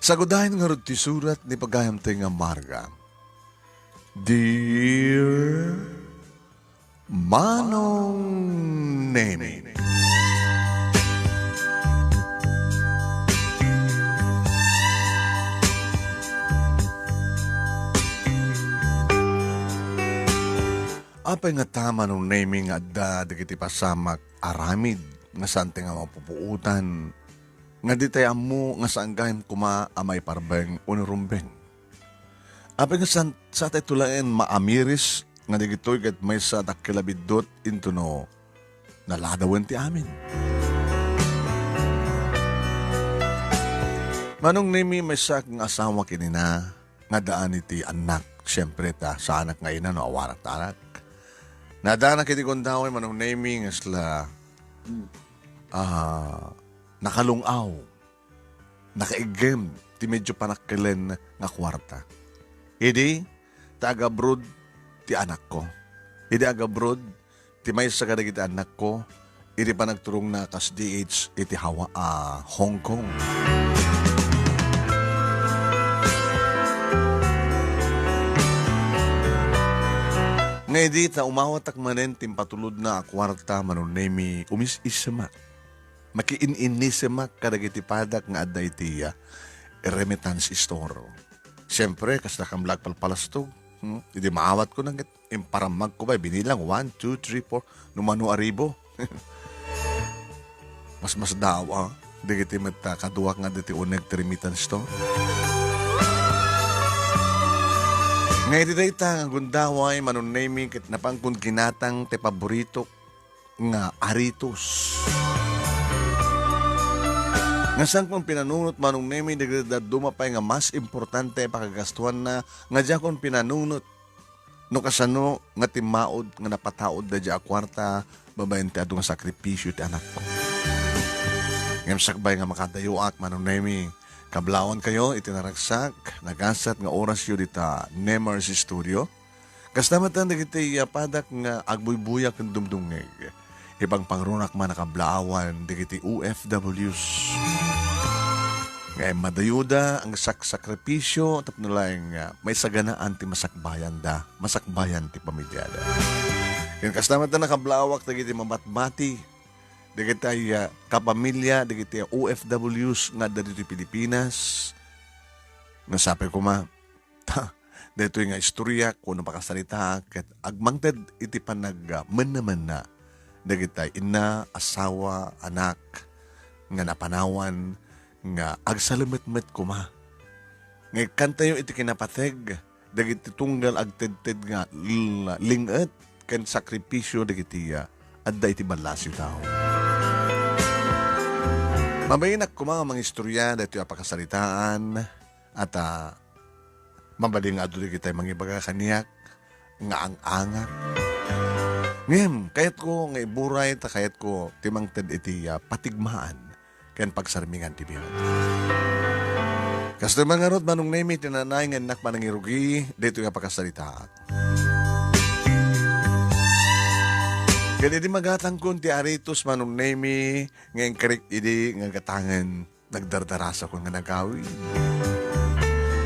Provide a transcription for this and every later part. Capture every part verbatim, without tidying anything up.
Sagudayen ngarud ti surat ni pagayamtay nga Marga. Dear Manong Nemi. Apay nga ta, Manong Nemi, nga adda dagiti pasamak aramid nga saan ti nga mapupuotan, nga ditay ammo nga saan gayam koma a maiparbeng wenno rumbeng. Apay nga saan, satay to laeng maamiris nga dagitoy ket maysa a dakkel a biddut intono naladawen ti amin. Manong Nemi, maysaak nga asawa ken ina nga addaan iti annak. Siempre, ta saanak nga ina no awanak ti anak. Naaddanak iti gundaway, Manong Nemi, nga sla, ah, nakalung-aw, nakaiggem ti medyo panakkelen nga kuarta. Idi, ta agabroad ti anakko. Idi agabroad ti maysa kadagiti annakko, idi panagturongna kas D H iti Hawa-, ah, Hong Kong. Nga idi ta umawatak manen ti impatulodna a kuarta, Manong Nemi, umis-isemak. Makiin-inisemak kadagiti padak nga adda iti, ah, remittance store. Siempre, kasta kan vlog palpalastog. Hmm? Idi maawatko na ket imparammagko bay, binilang, one, two, three, four, no mano a ribo. Mas, mas daaw, ah. Dagiti met, ah, kaduak nga adda iti uneg ti remittance store. Nga iti dayta nga gundaway, Manong Nemi, ket napankon kinatang ti paboritok nga aritos. Nga saankon pinanunot, Manong Nemi, dagiti dadduma pay nga mas importante a pakagastuanna nga diakon pinanunot no kasano nga timmaod nga napataod daydiay a kuarta babaen ti adu nga sakripisio ti anakko. Ngem sakbay nga makadayoak, Manong Nemi, kablawankayo iti naragsak, nagasat nga orasyo dita Nemars Studio. Kasta met dagiti, ah, padak nga agbuybuya ken dumdumngeg. Ipangpangrunak man a kablaawan dagiti O F Ws. Nga madayoda nga saksakripisyo tapno laeng, ah, maisaganaan ti masakbayanda, masakbayan ti pamilyada. Ken kasta met a nakablaawak dagiti mabatbati dagiti, ah, kapamilya dagiti O F Ws nga adda ditoy Pilipinas. Nga sapay koma, ta, daytoy nga istorya, kuno pakasaritaak, ket agmangted iti panag-, ah, menna-menna dagiti inna, asawa, anak, nga napanawan, nga agsalemetmet koma. Nga ikkantayo iti kinapateg dagiti tunggal agtedted nga l-, ling-et ken sakripisyo dagiti, ah, adda iti ballasiw tao. Mabainak koma nga mangistorya daytoy a pakasaritaan, at, ah, mabalin nga adu dagiti mangibaga kaniak nga ang-angak. Ngem, kayatko nga iburay ta kayatko ti mangted iti, ah, patigmaan ken pagsarmingan ti biag. Kastoy man ngarud, Manong Nemi, ti nanay nga innak manangirugi daytoy nga pakasaritaak. Ken idi magatangkon ti aritos, Manong Nemi, nga inkarik idi nga gatangen, nagdardarasakon nga nagawid.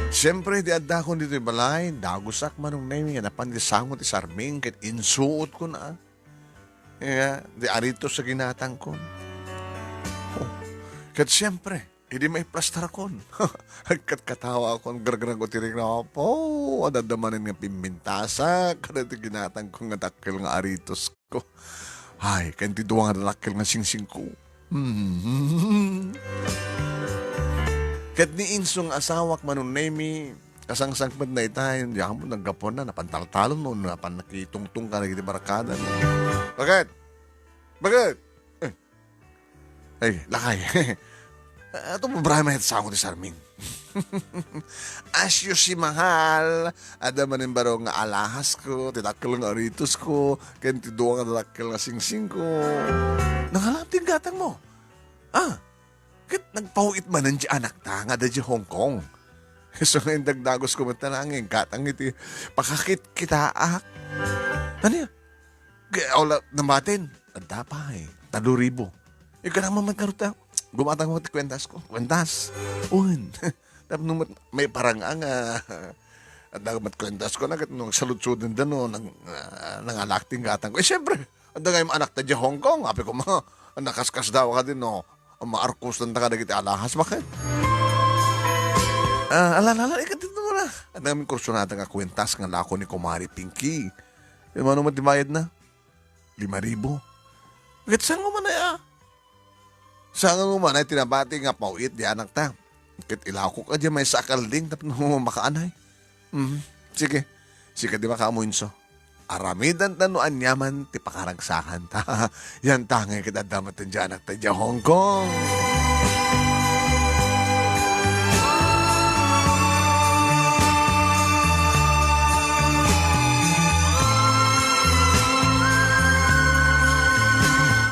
Siempre, idi addakon ditoy balay, dagusak, Manong Nemi, nga napan ti sango ti sarming ket insuotkon, ah. Nga, di aritos a ginatangkon. Oh. Ket siempre, idi maiplastarakon. Agkatkatawaakon, gragrago ti rikna. Apo, adda manen nga pimmintasak kadagiti ginatangkon nga dakkel nga aritos. Ko. Ay, ken ti dua nga dakkel nga singsingko. Hmm. Ket ni inso nga asawak, Manong Nemi, kasangsangpetna itay, diak ammo naggapuanna, napantaltalon no napan nakitungtong kadagiti barkada. Bakit? Bakit? Eh, Ay, lakay. Ato, mabrahay man iti sango ti sarming. As you see, mahal, adda manen baro nga alahasko, ti dakkel nga aritosko, ken ti dua nga dakkel nga singsingko. Nangalam ti gatangmo. Ah, ket nagpaw-it manen ti anakta nga adda di Hong Kong. So, nga indagdagosko met ta nangin, gatang iti pakakitkitaak. Ania? Ge-, awla, namatin. Adda pay. Talo ribu. Ikana man ngarud ta. Gumatang mo ti kuentas ko. Kuentas. Un. Tapno met maiparang-ang, ah, adda met kuentasko na ket no agsaludsodenda no nang-, ah, nangalak ti inggatangko. Eh, siempre, adda ngay anakta idiay Hong Kong. Apay koma, nakaskasdaaw kadi no maarkosdanta kadagiti alahas, baket. Ah, ala, ala, ikat dito mo na. Adda ngamin kursunada nga kuentas nga lako ni Kumare Pinky. Mano met ti bayadna? Lima ribu. Ket saan nga manay, ah? Saan nga manay ti nabati nga paw-it ti anakta? Ket ilakok a diay maysa a kalding tapno makaanay. Mhm. Sige. Sika ti makaammo, Inso. Aramidanta no aniaman ti pakaragsakanta. Yantangay ket adda met ti anakta idiay Hong Kong.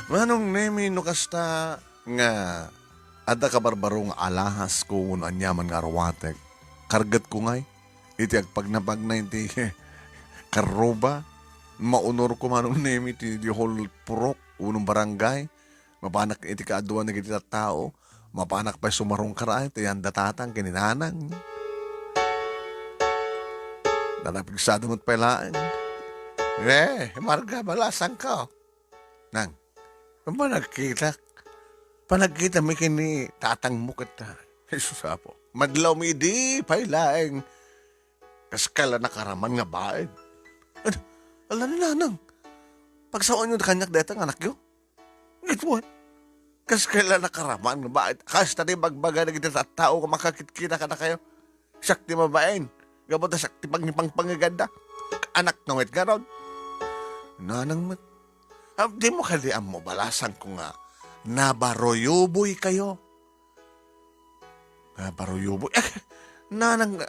Manong Nemi, no kasta nga adda kabarbaro nga alahasko wenno aniaman nga arwatek, kargetko ngay iti agpagnapagna iti karruba. Maunorko, Manong Nemi, ti, ti hall purok wenno barangay. Mapanak iti kaaduan dagiti tattao. Mapanak pay sumarungkar ay ti yanda tatang ken ni nanang. Nanapigsado met pay laeng. Eh, Marga, balasangko. Nang, panagkitak. Panagkitami ken ni tatangmo ket, ah, Jesus, Apo. Madlawmi idi pay laeng. Kas kala nakaraman nga baeg. Ad-, ala ni nanang. Pagsaoanyo kaniak dayta nga anakyo? Ngitwan. Kas kala nakaraman nga baeg. Kasta ti bagbaga dagiti tattao nga makakitkita kadakayo. Siak ti mabain. Gapu ta siak ti pangipangpangaganda. Anakna met ngarud. Nanang met. Ah, dimo kadi ammo, balasangko, nga nabaruyuboykayo. Nabaruyuboy. Eh, nanang,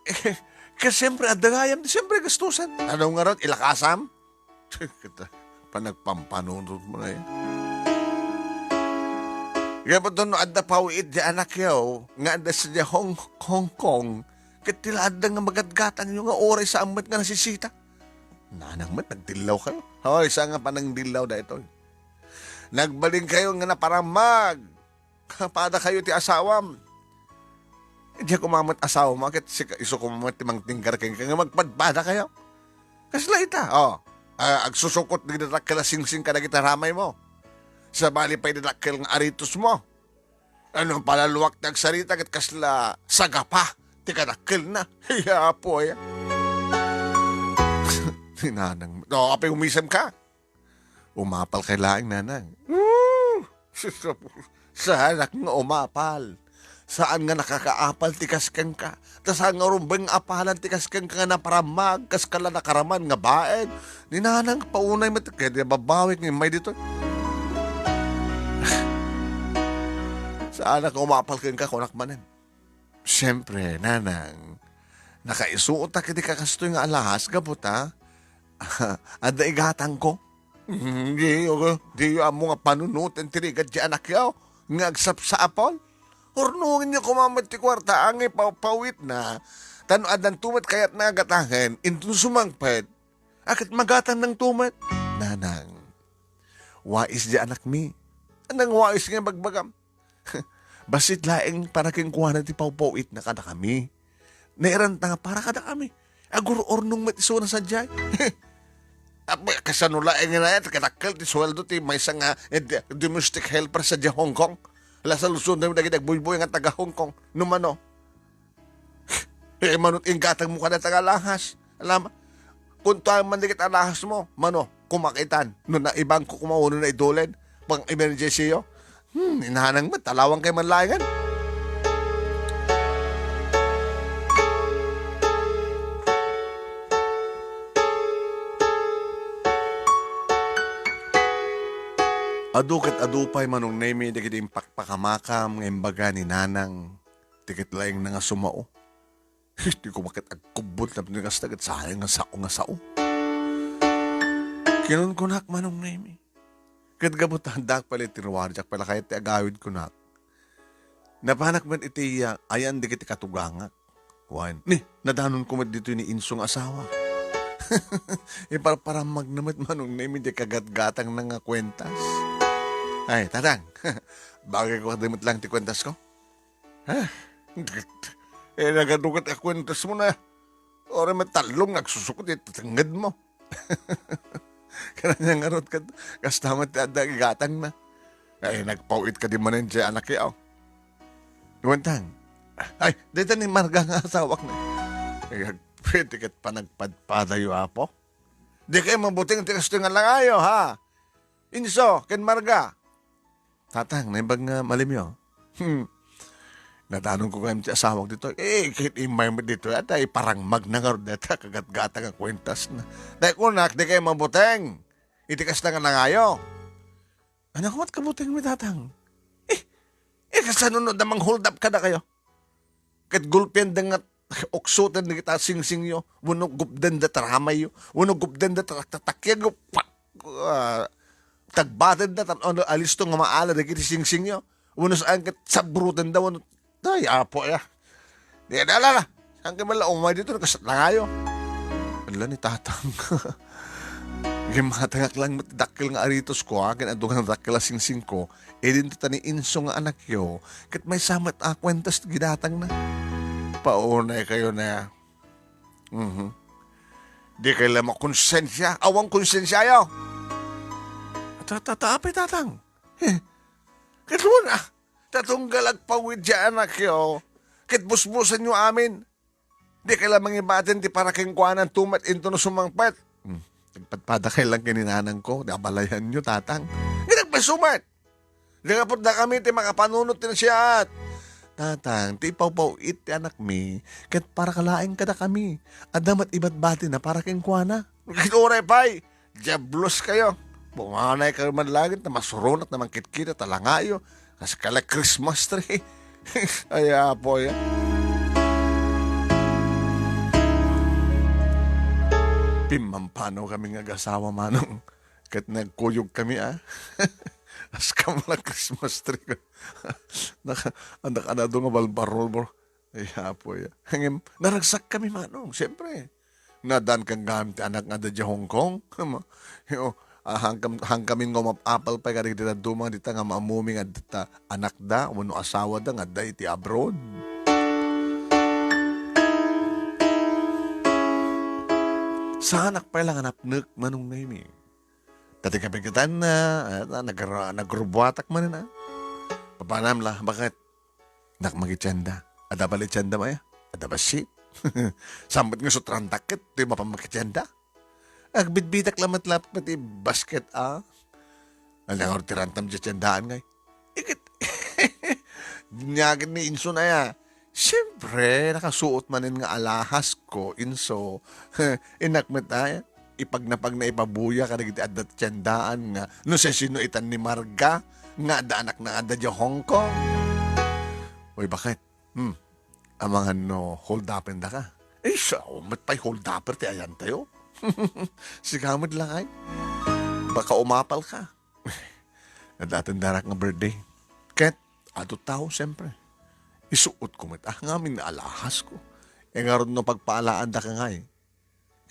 eh, ket siempre, adda gayam, siempre, gastusan. Ano ngarud, ilakasam? Kita, panagpampanunotmo na yan. Gapu ta no adda paw-it ti anakyo, nga adda sadiay Hong, Hong Kong, ket ti la adda nga magatgatangyo nga uray saan met nga nasisita. Nanang met, nagdillaw kayo. Hoy, saan nga panangdillaw daytoy? Nagbalin kayo nga naparammag. Padakayo ti asawam. Diak koma met asawam, ket sika, isu koma met ti mangtinggar kenka nga magpadpadakayo. Kasla ita, oh. Ah, agsusukot dagiti dakkel a singsing kadagiti ramaymo. Sabali pay ti dakkel nga aritosmo. Ano, palaluak ti agsarita ket kasla sagapa ti kadakkelna. Ay, Apo, ay. Ni nanang, oh, apay umisemka? Umapalkay laeng, nanang. Woo! Sus, saanak nga umapal. Saan nga nakakaapal ti kas kenka. Ta saan nga rumbeng nga apalan ti kas kenka nga naparammag, kas kala nakaraman nga baeg. Ni nanang, paunay met, ket di babawik nga immay ditoy. Saanak nga umapal kenka, kunak manen. Siempre, nanang, nakaisuotak iti kakastoy nga alahas gapu ta adda igatangko. Mm, diyo, diyo ammo nga panunoten ti rigat ti anakyo nga agsapsapul. Urnongenyo koma met ti kuarta nga ipawpawitna. Ta no addanto met kayatna nga gatangen, inton sumangpet, a ket magatangnanto met. Nanang, wais ti anakmi. Nang wais nga ibagbagam. Bassit laeng para kenkuana ti pawpaw-itna kadakami. Nairanta nga para kadakami. Agur-urnong met isuna sadiay. Apo, kasano laeng nga nayat, kadakkel ti sueldo ti maysa nga, eh, di-, domestic helper sadiay Hong Kong. Ala, saludsodem dagiti agbuybuy nga taga Hong Kong. No mano? Eh, mano ti inggatangmo kadata nga alahas? Alam, kuntuan man dagiti alahasmo, mano, kumakitan, no naibangko koma wenno naidulen, pang emergency yo. Hmm, inanang met, talawang kay manlaengan. Adu ket adu pay, Manong Nemi, dagiti impakpakamakam nga imbaga ni Nanang. Ti ket laeng na nga sumao. Di koma ket agkubbot tapno kasta ket saen nga sao nga sao. Kinunkunak, Manong Nemi. Ket gapu ta addaak pay la iti ruar, diak pay la kayat ti agawid, kunak. Napanak met iti, ah, ayan dagiti katugangak. Wen, ni, nadanonko met ditoy ni Inso nga asawa. Iparparamagna met, Manong Nemi, ti kagatgatangna nga kuentas. Ay, Tatang, bagayko kadi met laeng ti kuentasko. Ah, Eh, nagadugat a kuentas mo na. Ora met tallong nagsusukot iti tengnged mo. Kaniana ngarud ket kasta met ti adda igatangna. Ay, nagpaw-it kadi manen ti anakyo. Kuentang, ay, dayta ni Marga nga asawak na. Ay, agpwede ket panagpadpadayo, Apo. Di kayo mabuteng ti kastoy nga langayo, ha? Inso, ken Marga. Tatang, naimbag nga malimyo. Hmm. Nadanonko gayam ti asawak ditoy. Eh, ket immay met ditoy, ata iparangmag na ngarud dayta kagatgatang a kuentas na. Dayta kunak, di kayo mabuteng. Iti kasta nga langayo. Ania koma ti kabutengmi, Tatang? Eh, eh, kasano no adda mang-hold up kadakayo? Ket gulpianda nga uksoten dagiti singsingyo, wenno gupdenda ti ramayyo, wenno gupdenda ti taktakyagyo, pa-, ah, tagbatenda, tan-, ano, alisto nga maala dagiti singsingyo, wenno saan ket sabrutenda, wenno, ay, Apo, ya. Di, ala, ala, ala. Saan kayo man la umay dito, nagkasat na kayo. Ala ni Tatang. Gimatangak lang met dakkel nga aritos ko, ha, ken adu nga dakkel a singsing ko, idin ta ni Inso nga anakyo, ket maysa met a kuentas ti gidatangna. Paunay kayo na. Mhm. Di kayo la makonsensia. Awan konsensiayo. Ta, ta, ta, apay, Tatang? Heh. Ket luna, ta tunggal agpawid ti anakyo, ket busbusanyo amin. Di kayo la mangibatin ti para kenkuana, tumet intono sumangpet. Hmm. Nagpadpada kayo lang ken ni nanangko, di abalayanyo, Tatang. Ngem nagpasumet. Di nga pud dakami ti makapanunot ti nasayaat. Tatang, ti ipawpaw-it ti anakmi, ket para ka laeng kadakami. Adda met ibatbatina para kenkuana. Ket uray pay, diablos kayo. Bumanay kayo man langit na masuronak na mangkitkita ta langayo. Kas kala Christmas tree. Ay, Apo, ya. Pimmampano kami nga agasawa, Manong. Ket nagkuyog kami, ah. As kam la Christmas tree. Naka-, anak, anado nga balbarol, bro. Ay, Apo, ya. Ngem, naragsak kami, Manong, siyempre. Nadan kang gam ti anak nga adda diay Hong Kong. Yo, ah, hangkam-, hangkamin nga umap-apal pay kadagiti dadduma dita nga maammumin nga adda anakda wenno asawada nga adda iti abroad. Saanak pay la nga napnek, Manong Nemi. Dati kapikitanna, ah, nagra-, nagrubuatak manen, ah. Papanam la, baket? Nak makitienda. Adda bali tienda, maya? Adda bassit. Sambat nga sutrandak ket, di mapan makitienda. Agbitbitak la met lapat ti basket, ah. Alangar ti rantam ti tiendaan ngay. Iket. Dinyagin ni Inso na ya. Siyempre, nakasuot manen nga alahas ko, Inso. Inak met, ah, ipagnapag na ipabuya kadagiti adda ti tiendaan nga no sisino itan ni Marga nga adda anak na adda diay Hong Kong. Uy, baket? Hmm. Amangan no hold-upenda ka? Eh, sao met pay hold-upper ti ayantayo? Sika met la kay? Baka umapal ka. Adda tendarak nga birthday. Ket, adu tao, siyempre. Isuot ko met, ah, ngamin nga alahas ko. E ngarud no pagpaalaanda ka ngay.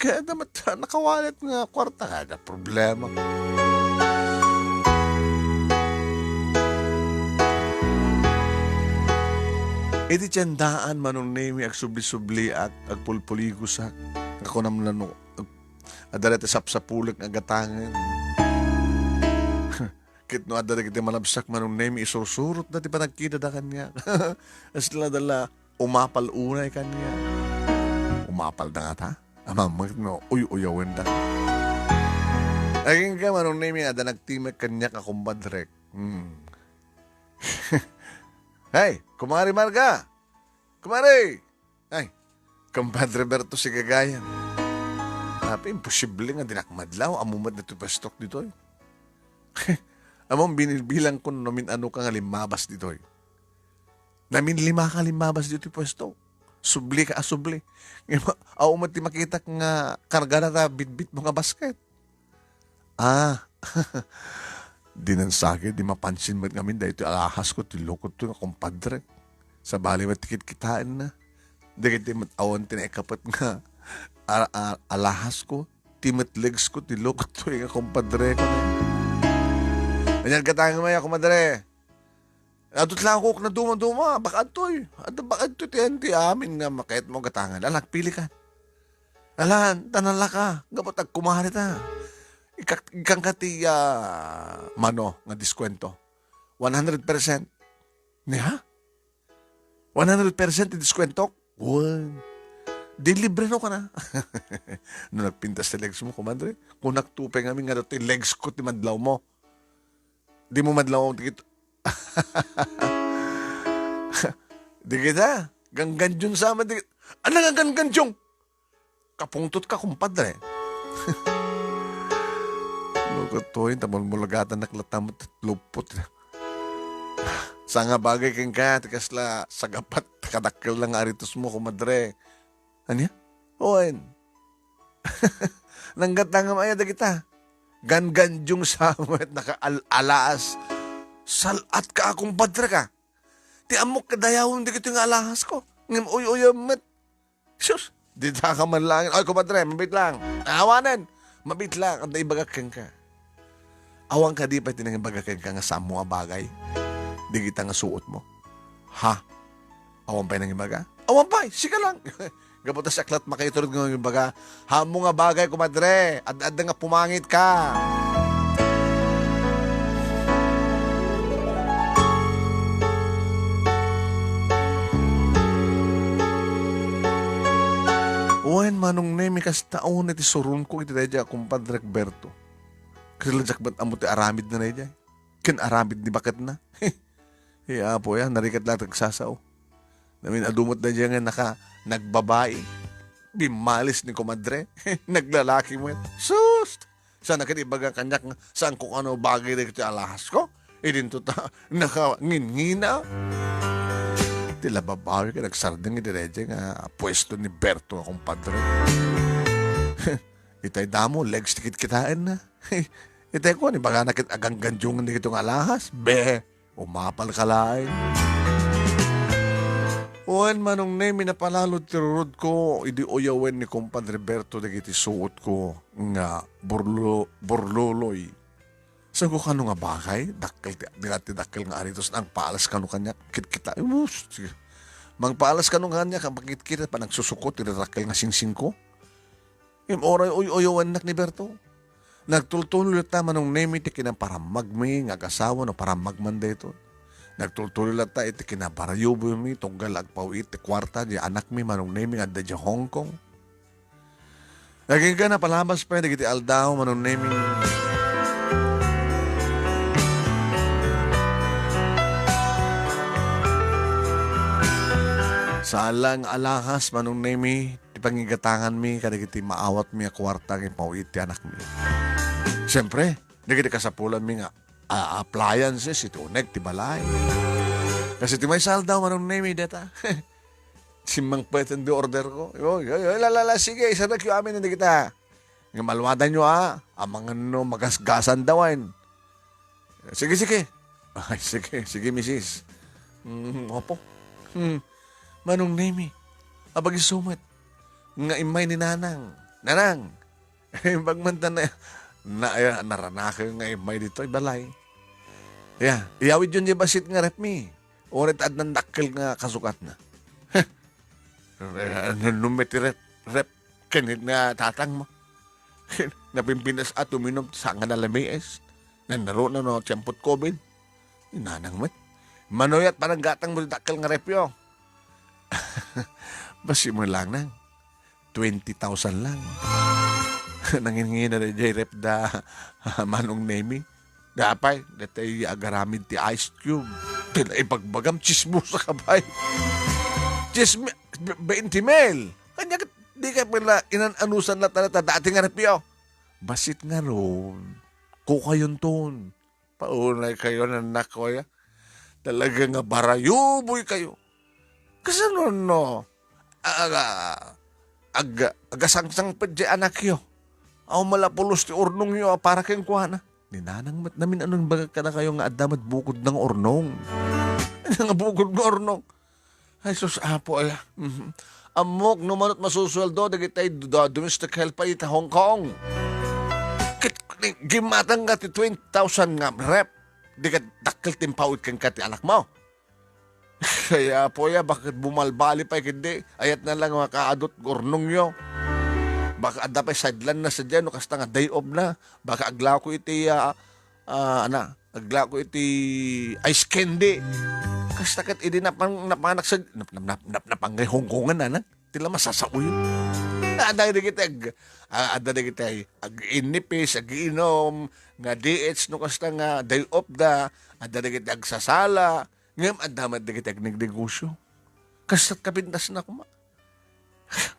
Kaya naman, nakawalet nga kwarta, kada problema. Iti tiendaan, Manong Nemi, agsubli-subliak, agpulpuligosak. Ako naman, ano, ag-, adda ti sapsapulek nga gatangen. Ket no adda dagiti malabsak, Manong Nemi, isursurotda ti panagkidada kaniak. Asla dala, umapal unay kaniak. Umapalda ngata? Amammek no uy-uyawenda. Agingga, Manong Nemi, adda nagtimek kaniak a kumpadrek. Hmm. Hey, Kumare Marga! Kumare! Ay, Kumpadre Berto, si gagayam. Apo, imposible nga dinak madlaw. Ammo met ditoy pwesto ditoy. Ammom, binibilang ko no namin-ano ka nga limmabas ditoy. Namin lima ka limmabas ditoy pwesto. Subli ka a subli. Ngem, aw met ti makitak nga kargada ta bitbit mo nga basket. Ah, dinan sa ket, di mapansin met ngamin daytoy alahas ko, ti lukot to nga kumpadre. Sabali met ti kitkitaenna. Dagiti met awan ti naikapet nga a-, a-, alahas ko, ti met legs ko, ti lukot to nga kumpadre ko na. Anian ka tayo maya, kumadre? Adut lang ako na duma-duma, baka adtoy. Adda baka adtoy ti, ti amin nga makayat mo gatangan. Ala, agpili ka. Ala, tanala ka. Gapu ta agkumarita. Ikak-, ikangka ti, ah, mano nga diskwento. One hundred percent. Ni ha? One hundred percent ti diskwento? Wen. Di libre no kana. No nagpintas ti legs mo, kumadre. Kunak tupeng amin nga dati legs ko ti madlaw mo. Di mo madlaw ti kit-, di kita. Gangganjong sama, di, ano nga gangganjong? Kapungtot ka, kumpadre. Lukot to, yung tamulmulagatan na klatamat at lupot. Sa nga bagay kenka, ti kasla sagapat, kadakkel lang aritos mo, kumadre. Anya? Oen. Nanggatangam aya dagita. Gangganjong samet nakaal-alas. Salat ka, kumpadre ka. Ti ammok kadayawem dagitoy nga alahas ko. Ngem uy-uyam met. Sus, dita ka man langin. Oy, kumpadre, mabit lang. Awanen. Mabit lang. Adda ibagak kenka. Awan kadi pay ti nangibaga kenka nga saammo a bagay? Dagita nga suot mo. Ha? Awan pay nangibaga? Awan pay, sika lang. Gapu ta siak la't makaiturod nga mangibaga. Haammo nga bagay, kumadre. Ad-adda nga pumangit ka. Wen, Manong Nemi, kasta unay ti suronko iti daydiay a kumpadrek Berto. Kasla diak met ammo ti aramidna daydiay. Ken aramid ni baketna. He, Apo, ya, narigat laeng ti agsasao. Namin-adu met daydiay nga naka-, nagbabai. Bimmalis ni kumadre. Naglalaki met. Sus! Saan ket ibaga kaniak nga, saan ko kano bagay dagiti alahas ko? Idinto ta, nakangingina. Ti lababawi ket nagsardeng iti daydiay nga puesto ni Berto nga kumpadre. Itay damo, legs ti kitkitaenna. Itay ko, ni bagana ket agangganjungan dagito nga alahas. Be, umapal ka laeng. Wen, Manong Nemi, napalalo ti rurod ko, idi uyawen ni Kumpadre Berto dagiti suot ko nga burlo-, burluloy. Sago kano nga bagay, dakkel ti, dina ti dakkel nga aritos, nangpaalas kano kaniak, kitkita, us, sige. Mangpaalas kano kaniak, ang pagkitkita, panagsusukot, ti dakkel nga singsing ko. Ngem uray uy-uyawannak ni Berto. Nagtultuloy latta, Manong Nemi, ti kinaparammagmi nga agasawa no parammag man daytoy. Nagtultuloy latta iti kinabarayuboymi tunggal agpaw-it ti kuarta di anakmi, Manong Nemi, nga adda di Hong Kong. Agingga napalabas pay dagiti aldaw, Manong Nemi. Saan lang alahas, Manong Nemi, ti pangigatanganmi kadagiti maawatmi a kuarta nga ipaw-it ti anakmi. Siempre, dagiti kasapulanmi nga, ah, appliances, iti uneg ti balay. Kasi ti maysa aldaw, Manong Nemi, deta. Simmangpeten di order ko. Yo, yo, yo, la, la, la, sige, isanak yo amin dagita. Nga malwadan yo, ah. Amangan no magasgasan daw, ayn. Sige, sige. Ay, sige, sige, misis. Mm, opo. Hmm. Manong Nemi, apag-isu met nga immay ni Nanang. Nanang! Imbag man ta na, na, ya, naranaken nga immay ditoy balay. Ya, iyawid yon di bassit nga ref mi. Uray ta addan dakkel nga kasukatna. Heh. Eh, ano, num-, ti ref, ref, ken ni tatang mo. Napimpinas a tuminum ti sanga na lamies. Nanaruna no tiempot covid. Ni Nanang met. Manuyat pananggatang mo ti dakkel nga ref yo. Basi mo lang, Nang. Twenty thousand lang. Nangingina daydiay ref da Manong Nemi. Apay, daytoy agaramid ti Ice Cube. Ti naibagbagam, tsismosa ka, bay. Tsismi-, twenty mil. Kanya ket, di ka pala inan-anusan na talaga, dati nga ref yo. Bassit ngarud. Kukayonton. Paunay kayo, nannak ko, ya. Talaga nga barayuboy kayo. Kasano no? Aga, aga, agasangsangpet di anak yo. Aw malapulos ti urnong yo a para kenkuana. Ni Nanang met namin anong bagak kada kayo nga adda met bukod ng urnong. Nga bukod ng urnong. Ay, sus, Apo, ay. Mhm. Ammok, no manot masusueldo, dagitay do-, domestic helper ita Hong Kong. Ket, gimatang nga ti twenty thousand nga ref, di ka dakkel timpawit ken ka ti anak mo. Kaya po ya, bakit bumalbali pay kindi? Ayat na lang makaadot gurnong yo. Baka adda pay sideline na sadya, no, kasta nga day off na. Baka aglako iti, ah, ah, ana, aglako iti ice candy. Kasta ket idi napang-, napanak sa, nap-, nap-, nap-, nap-, napanggay Hong Kongan, anak. Ti la masasaoy. Adda dagiti ag-, ah, adda dagiti ag-, innipis, agiinom, nga D H no kasta nga day off da, adda dagiti agsasala, ngem adda met dagiti agnegnegosyo. Kasta't kapintasna koma.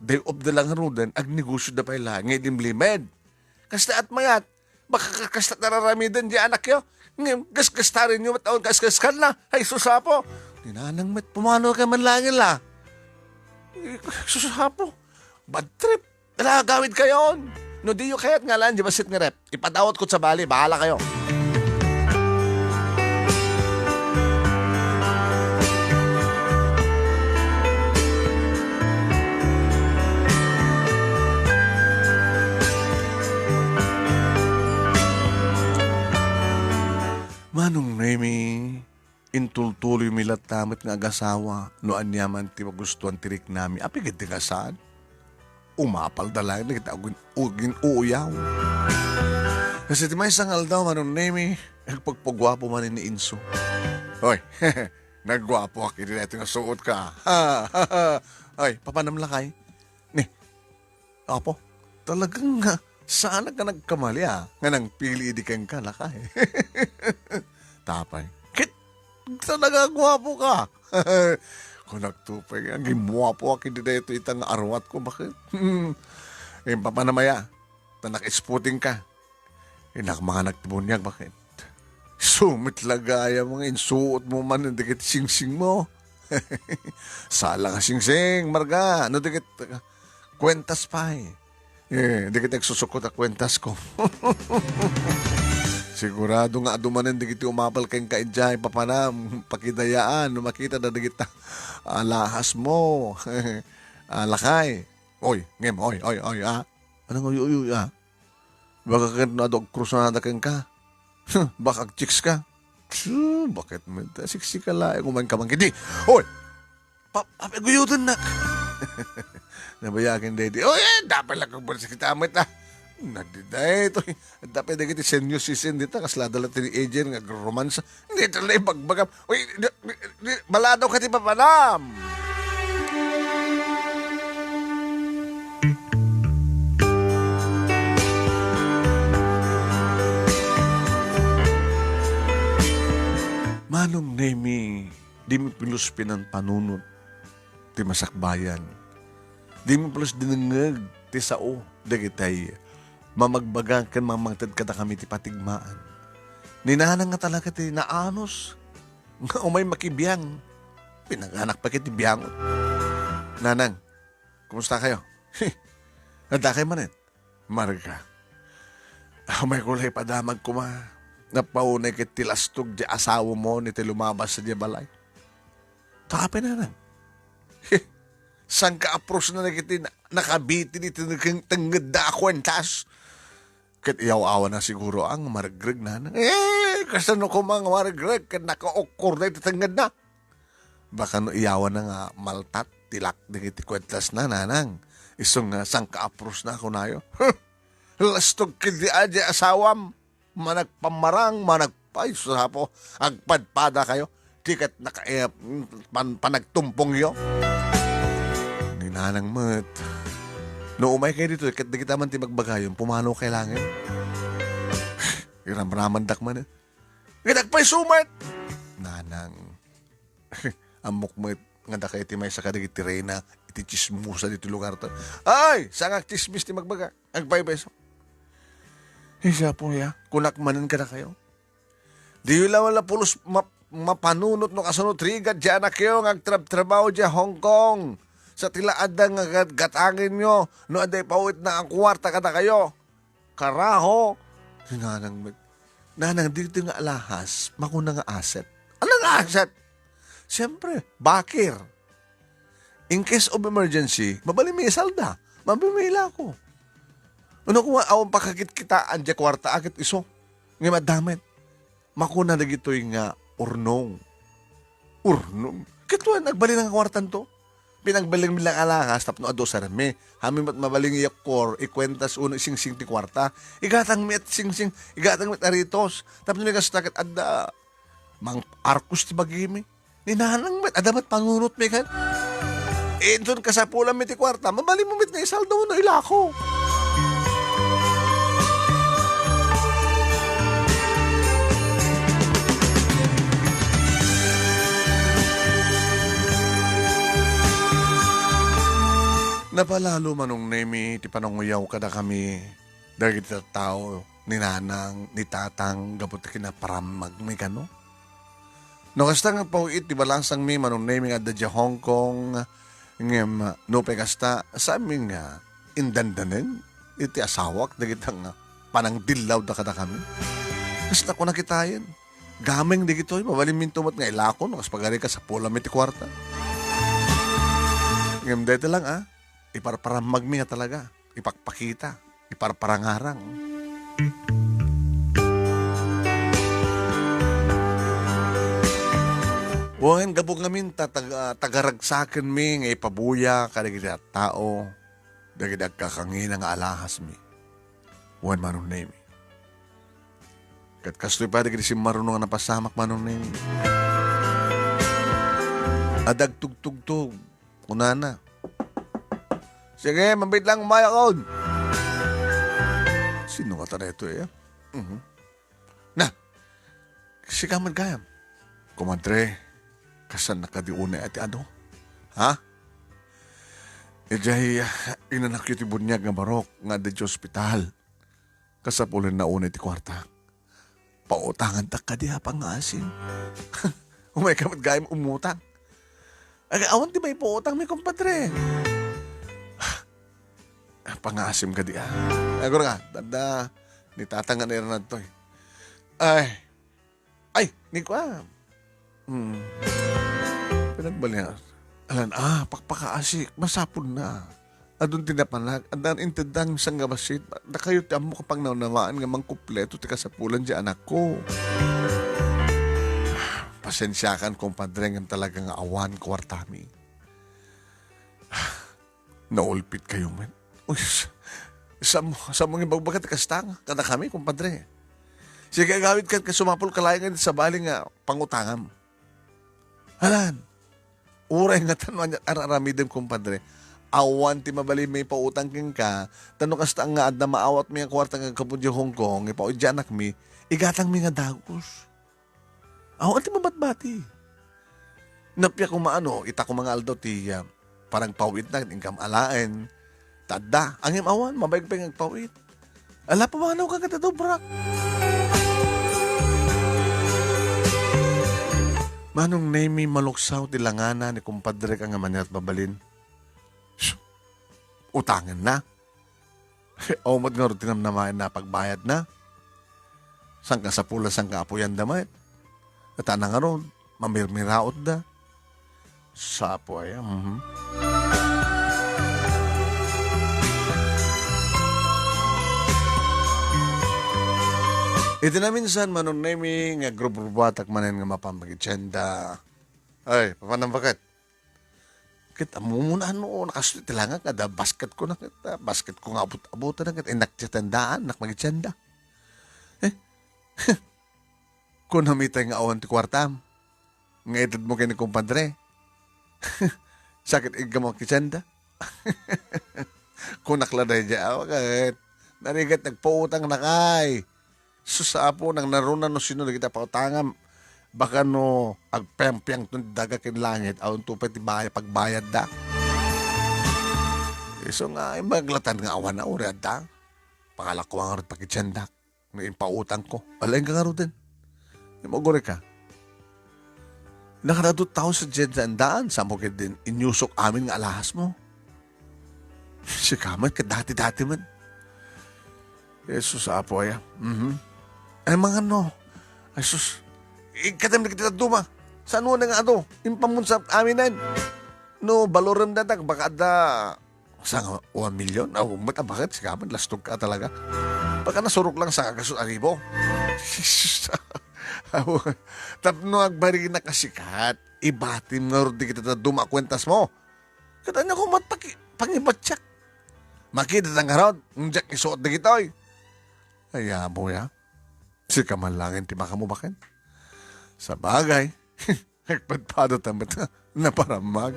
Day off da lang ngaruden, agnegosyo da pay laeng nga ilimlimed. Kasta at mayat, baka ka-, kasta tararamiden di anakyo. Ngem, gasgastarin yo met awan kasgaskan na. Ay, susapo. Ni nanang met pumano ka man laeng la. Eh, susapo. Bad trip. Ala, gawid kayon. No, di yo kayat nga alaan di bassit nga rep. Ipadawat ko sa bali, bahala kayo. Manong Nemi, intultuloymi latta met nga agasawa no aniaman ti magustuan ti riknami. Apiged ti kasaan? Umapal da laeng dagiti agin-, agin-uuyaw. Kasi ti maysa nga aldaw, Manong Nemi, nagpagpaguapo manen ni Inso. Hoy, nagguapoak idi daytoy nga suot ka. Hoy, papanam lakay? Ni, Apo, talagang nga, saan ka nagkamali, ah, nga nangpili idi kenka, lakay. Tapay. Ket, talaga guapo ka. Kunak to pay, agguapoak idi daytoy ita nga arwat ko, baket? Impapanam aya, ta naka-sporting ka. Innak mga nagtibuniag, baket? Sumit lagaya mga insuot mo man dagiti singsing mo. Sala nga singsing, Marga, no dagit, kuentas pay. Eh, dagiti agsusukot a kuentas ko. Sigurado nga adu manen dagiti umapal kenka idiay papanam, pakidayaan, no makita da dagita alahas mo. Ah, lakay. Oy, ngem, oy, oy, oy, ah. Anong oy, oy, oy, ah? Baka ket no adu agkrusada kenka. Baka agchicks ka. Tsu, baket met? Siksika laeng, umayen ka man kadi. Oy! Pa-, papaguyodennak. Nabayagen daydi. Oy, eh, dapat lang kung kita met, ah. Nagdiday, to. Dapat dagiti senior citizen dita, kasla dala ti agent nga romansa. Dita na ibagbagam. Uy, di, di, di, maladaw ka ti papanam. Manong Nemi, dimi pulos pinanpanunot ti masakbayan. Dimi pulos dinengngeg ti sao dagitay mamagbaga ken mamangted kadakami ti patigmaan. Ni Nanang nga talaga ti naanus nga umay makibiang. Pinanganak pa ket ti biangot. Nanang, kumusta kayo? Adda kay manen? Marga. Umay ko la ipadamag koma. Napaunay ket ti lastog di asawa mo ni ti lumabas sa di balay. Tapay, Nanang. Saan ka apros na nagiti na-, nakabiti ni tengngedda a kuentas? Ket iyaw-awan na siguro ang maregreg, Nanang. Eh, kasano koma nga maregreg ket nakaukor na iti tengngedna? Baka no iyawan na nga maltat, tilak dagiti kuentas na, Nanang. Isu nga saan ka apros na, kunayo. Huh! Lastog ket di adi asawam. Managpamarang, managpay, sapo, agpadpada kayo. Ti ket naka-, eh, pan-, panagtumpong yo. Ni Nanang met. No umay kayo dito, ket dagita man ti magbagayon, pumanaw kay langit. Iramramandak man, eh. Ket agpayso met. Nanang. Ammok met nga dakayo ti maysa kadagiti reyna iti tsismosa ditoy lugar ta. Ay, sangak tsismis ti magbaga. Agpaypayso. Ay, siya po ya. Kunak manen kadakayo. Diyo la wala pulos map-, mapanunot no kasano ti rigat ti anakyo nga agtrabtrabaho diay Hong Kong. Sa ti la adda nga gat-, gatangenyo no adda ipawitna a kuwarta kadakayo. Karaho. Ni Nanang met. Nanang, dito nga alahas, makuna nga asset. Anong asset? Siyempre, bakir. In case of emergency, mabalin mi isalda. Mabimila ko. Ano ko nga, awan pakakitkitaan diay kuwarta, akit iso. Nga madamit. Makuna dagitoy nga urnong. Urnong? Ket wen, agbalin nga kuartanto. Pinagbalin mi lang alahas tapno adu sarmi. Amin met mabalin nga iyakko, ikuentas wenno isingsing ti kuarta. Igatang mi at singsing, igatang mi at aritos. Tapno ni kasta ket adda mang arkos ti bagimi. Ni nanang met, adda met panunot mi ken. Inton kasapulan mi ti kuarta, mabalin mo met nga isaldo wenno ilako. Napalalo, Manong Nemi, ti pananguyaw kadakami dagiti tattao, ni nanang, ni tatang, gapu ti kinaparammagmi kano. No kasta nga agpaw-it ti balasangmi, Manong Nemi, nga adda idiay Hong Kong, ngem no pay kasta, saanmi nga indandanen iti asawak dagita nga panangdillawda kadakami. Kasta ko nakitayen. Gameng dagitoy, mabalinminto met nga ilako no kas pagari kasapulanmi ti kuarta. Ngem dayta lang, a, iparparammagmi nga talaga, ipakpakita, iparparangarang. Wen, gapu ngamin ta tag-, ah, tagaragsakenmi nga ipabuya kadagiti tattao, dagiti agkakangina nga alahasmi. Wen, Manong Nemi. Ket kastoy pay dagiti simmaruno nga napasamak, Manong Nemi. Adda agtugtugtog, kunana. "Sige, mabiit lang, umayakon." Sino ngata daytoy, eh? Mhm. Na, sika met gayam. Komadre, kasano kadi unay a ti adu? Ha? Idiay, ah, inanakyo ti buniag nga barok nga adda idiay ospital. Kasapulanna unay ti kuarta. Pautangantak kadi a pangngaasim. Umayka met gayam umutang. Ay, awan ti maipautangmi, kumpadre. Pangngaasim kadi a. Agora ka, tanda, ni tatang nga nairanadtoy. Ay, Ay, ni kua. Hmm. Pinagbalingan. Alan, ah, pakpakaasik. Masapul na. Adun ti napanak. Addan inteddan sang gabasit. Dakayo ti ammo kapag naunawaan nga mangkumpleto ti kasapulan di anakko. Pasensiakan, kumpadre, ngem talaga nga awan kuartami. Naulpit kayo met. Uy, s-, samo, samo nga ibagbaga ti kasta nga kadakami, kumpadre. Sige, agawid ket sumapul ka laeng iti sabali nga pangutangam. Alan, uray nga tano aniat ar-aramidem, kumpadre. Awan ti mabalin maipautang kenka, tano kasta nga adda maawatmi nga kuarta nga aggapu di Hong Kong, ipaw iti anakmi, igatangmi nga dagus. Awan ti mabatbati. Nappiak koma ano, ita koma nga aldaw ti, ah, panagpaw-itna ket inkam alaen. Ta adda, ngem awan, mabaig pay nga agpaw-it. Ala, pumanaw ka ket adubrak. Manong Nemi, maluksaw ti langana ni kumpadrek a nga maniat mabalin. Shh! Utangenna. Aw met ngarud ti namnamaen a pagbayadna. Sangkasapul a sangkaapuyan da met. Ket ta ngarud, mamirmirautda. Sapo aya, mhm. Iti naminsan, Manong Nemi, nga agrubrubuatak manen nga mapan makitsienda. Ay, papanam baket? Ket ammom no, nakastoy ti langak nga adda basketko na ket, ah, basketko nga abut-abut na ket innak ti tiendaannak makitsienda. Eh? Kunam itay nga awan ti kuartam nga itedmo ken ni kumpadre. Sakit igga makitsienda. Kunak la daydiay, awa ket narigat nagpautang na kay. Sus, Apo, nang naruna no sino dagiti pautangam. Baka no agpiangpiangton ti daga ken langit, awan to pay ti bay-, pagbayadda. Isu nga, imbag latan nga awan a uri adda. Pangalak ko nga pakitsiendak. No impautang ko. Alaen ka ngaruden. Imaguri ka. Nakadadot tao sa diyan sa andaan, sa mo din inyusok amin nga alahas mo. Sika met, kadati-dati man. Jesus, Apo aya. Mhm. Ay, mga ano? Ay, sus. Ikadam na kita duma. Saan mo na nga ato? Impamun sa aminen. No, balorem datak, baka da, sa nga, one million? Aw, mat-, ah, bakit? Sika man, lastog ka talaga. Baka nasurok lang sa kaso aribo. Jesus. Aw, tapno agbari na kasikat. ibatim ngarud dagiti dadduma a kuentasmo. Ket ania koma ti paki-, pangibatiak? Makidata ngarud, diak isuot dagitoy. Ay, amo ya. Sika man laeng ti makamo baken. Sabagay, nagpadpadata met, naparammag.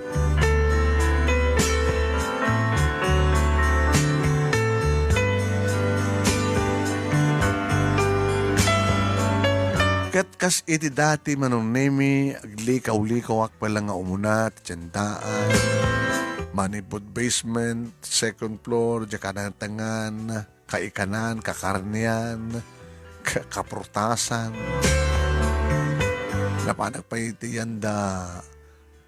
Ket kas iti dati, Manong Nemi, aglikaw-likawak pay la nga umuna ti tiendaan. Manipud basement, second floor, diak natengngan, kaikanan, kakarnian, ka-, kaprutasan. Napanak pay iti yanda,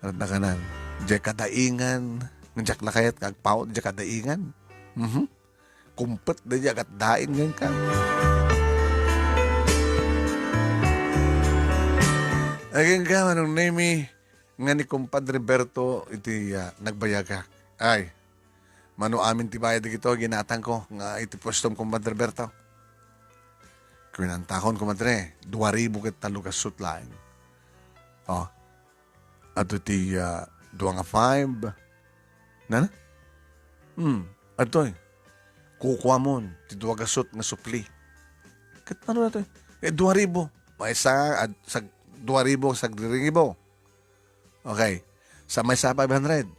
ano na kanan, diak kadaingan, diak lakayat nga agpaut, diak kadaingan. Mhm. Kumpet da diak gatdain ngem ka. Agingga, Manong Nemi, nga ni Compadre Berto iti, ah, nagbayagak. Ay, mano amin ti bayad dagito, ginatangko nga iti puestom, Compadre Berto. Kuinantakon, Compadre, dua ribu ket tallo gasut laeng. Oh, ato ti, ah, dua nga five. Nana? Hmm, adtoy. Kukuamon ti dua gasut nga supli. Ket mano daytoy? Eh, dua ribu. Maysa, ad-, sag-, dua ribu, sagriringibo. Okay. Sa maysa, five hundred.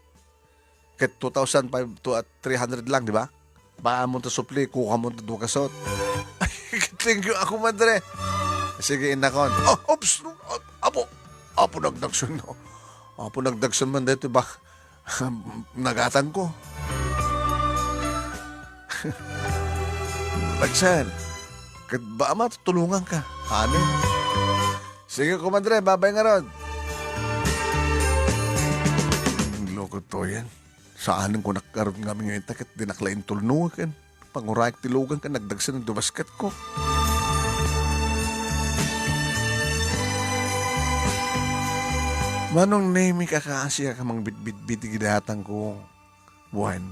Ket two thousand five to, ah, three hundred lang, di ba? Baamon ta supli, kukuamon ta dua gasut. Thank you, ako, madre. Sige, inakon. Oh, oops! Apo, apo, nagdagsen, no? Apo, nagdagsen man daytoy ba? Nagatangko. Dagsen. Ket baka matulonganka. Amen. Sige, kumadre, babay ngarud. Loko to yan. Saan ko nagkarod nga ngayon ta ket dinak la intulno ken pangurayak ti lugan ken nagdagsen ti basketko. Manong Nemi, kakaasiak a mangbitbitbit iti datangko. Wen,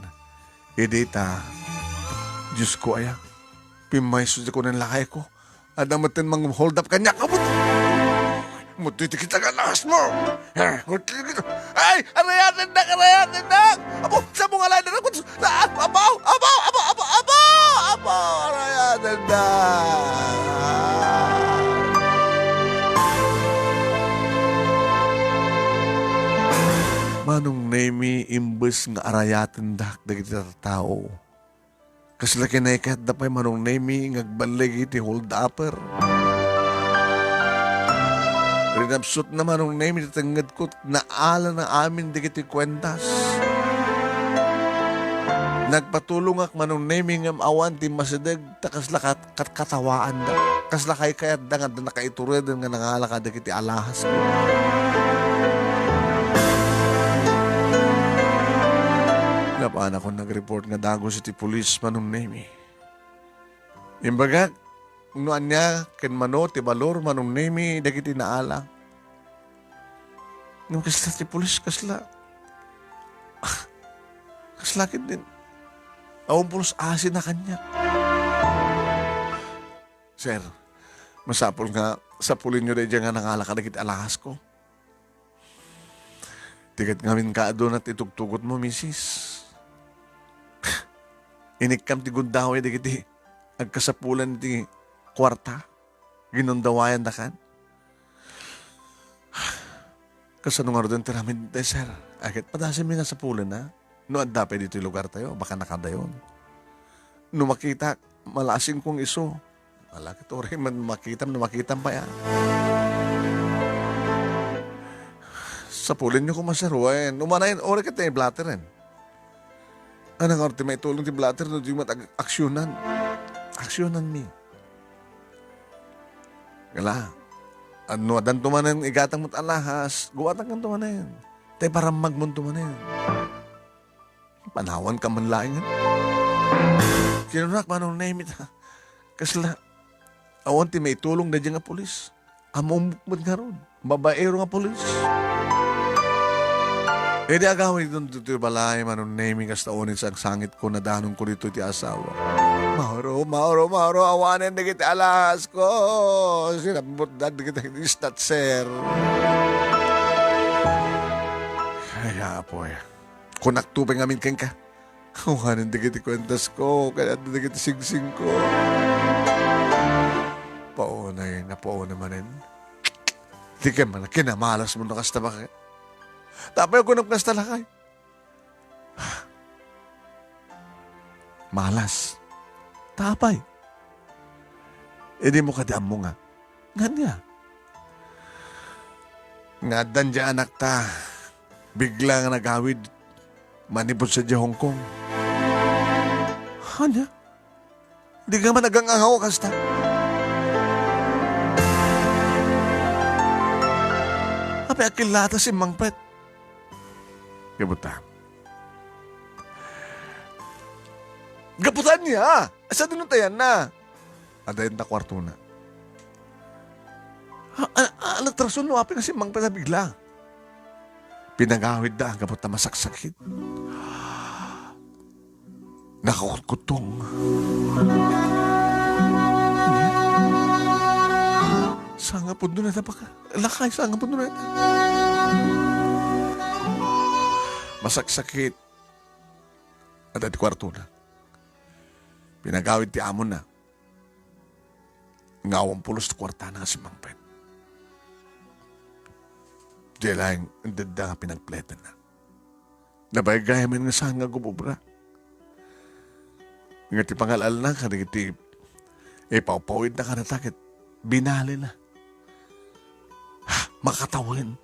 idi ta, Diosko aya, pimmayso ti kunan lakayko. Adda metten mang-hold up kaniak. Apo! Muddi ti kita nga alas mo! Eh, muddi ti kita. Ay! Arayatendak! Arayatendak! Apo! Sa mo nga lain na, apo! Apo! Apo! Apo! Apo! Apo! Arayatendak! Manong Nemi, imbes nga arayatendak dagiti tattao, kasla kinayatda pay Manong Nemi nga agballig iti hold-upper. Rinapsutna Manong Nemi ti tengngedko, naalana amin dagiti kuentas. Nagpatulongak Manong Nemi ngem awan ti masideg ta kasla kat-, kat-, katawaanda. Kasla kaykayatda nga adda nakaitureden nga nangala kadagiti alahas. Napanakon nagreport nga dagus iti pulis Manong Nemi. Imbagak no ania ken mano ti balor Manong Nemi dagiti naala. Ngem kasla ti pulis, kasla, kasla ket din. Awan pulos asina kaniak. Sir, masapul nga sapulenyo daydiay nga nangala kadagiti alahasko. Ti ket ngamin kaaduna ti tugtugotmo, misis. Inikkam ti gundaway dagiti agkasapulan iti kuarta. Ginundawayandakan. Kasano ngaruden ti aramidtayo, sir? Ay, ket padasenmi nga sapulen, a? No adda pay ditoy lugartayo, baka nakadayon. No makitak, malasingko nga isu. Ala, ket uray man makitam, no makitam pay, a. Sapulenyo koma, sir, wen. Umanayen, uray ket ti blotter, en. Ania ngarud ti maitulong ti blotter no di met ag-, aksyonan? Aksyonan mi. Kala, no addanto manen igatang met alahas, guatangkanto manen. Tay parammagmonto manen. Panawanka man laengen. Kinunak, Manong Nemi, ta kasla, awan ti maitulong daydiay nga pulis. Ammom met ngarud, babaero nga pulis. Idi agawidon ditoy balay, Manong Nemi, kasta unay sangsangitko, nadanonko ditoy ti asawa. Mauro, Mauro, Mauro, awanen dagiti alahasko. Sinambutdan dagiti snatcher. Apoy, kunakto pay ngamin kenka. Awanen dagiti kuentasko, ken adda dagiti singsingko. Paunay, napauna manen. Di kay man, kinamalasmo no kasta, baket? Tapay kunam kasta, lakay. Malas. Tapay. Idi mo kadi ammo nga. Ngania? Nga addan di anakta, bigla nga nagawid manipud sadiay Hong Kong. Ania? Di ka man agang-angaw kasta. Apay, akilata si Mangpet. Gapu ta. Gapu ta ania? Asa di no tayan na? Adayan ta kuartona. A-, a-, a-, nagtrason no apay nga si Mangpet a bigla. Pinagawidda gapu ta masaksakit. Nakakutkutong. Sangapudno na tabaka. Lakay, sangapudno na. Masaksakit. Adda ti kuartona. Pinagawid ti amona. Nga awan pulos ti kuartana nga si Mangpet. Diay laeng, adda nga pinagpletanna. Nabaybay amin nga saan nga agubobra. Nga ti pangal-alna kadagiti ipawpawidna kadata ket binalina. Makatawen.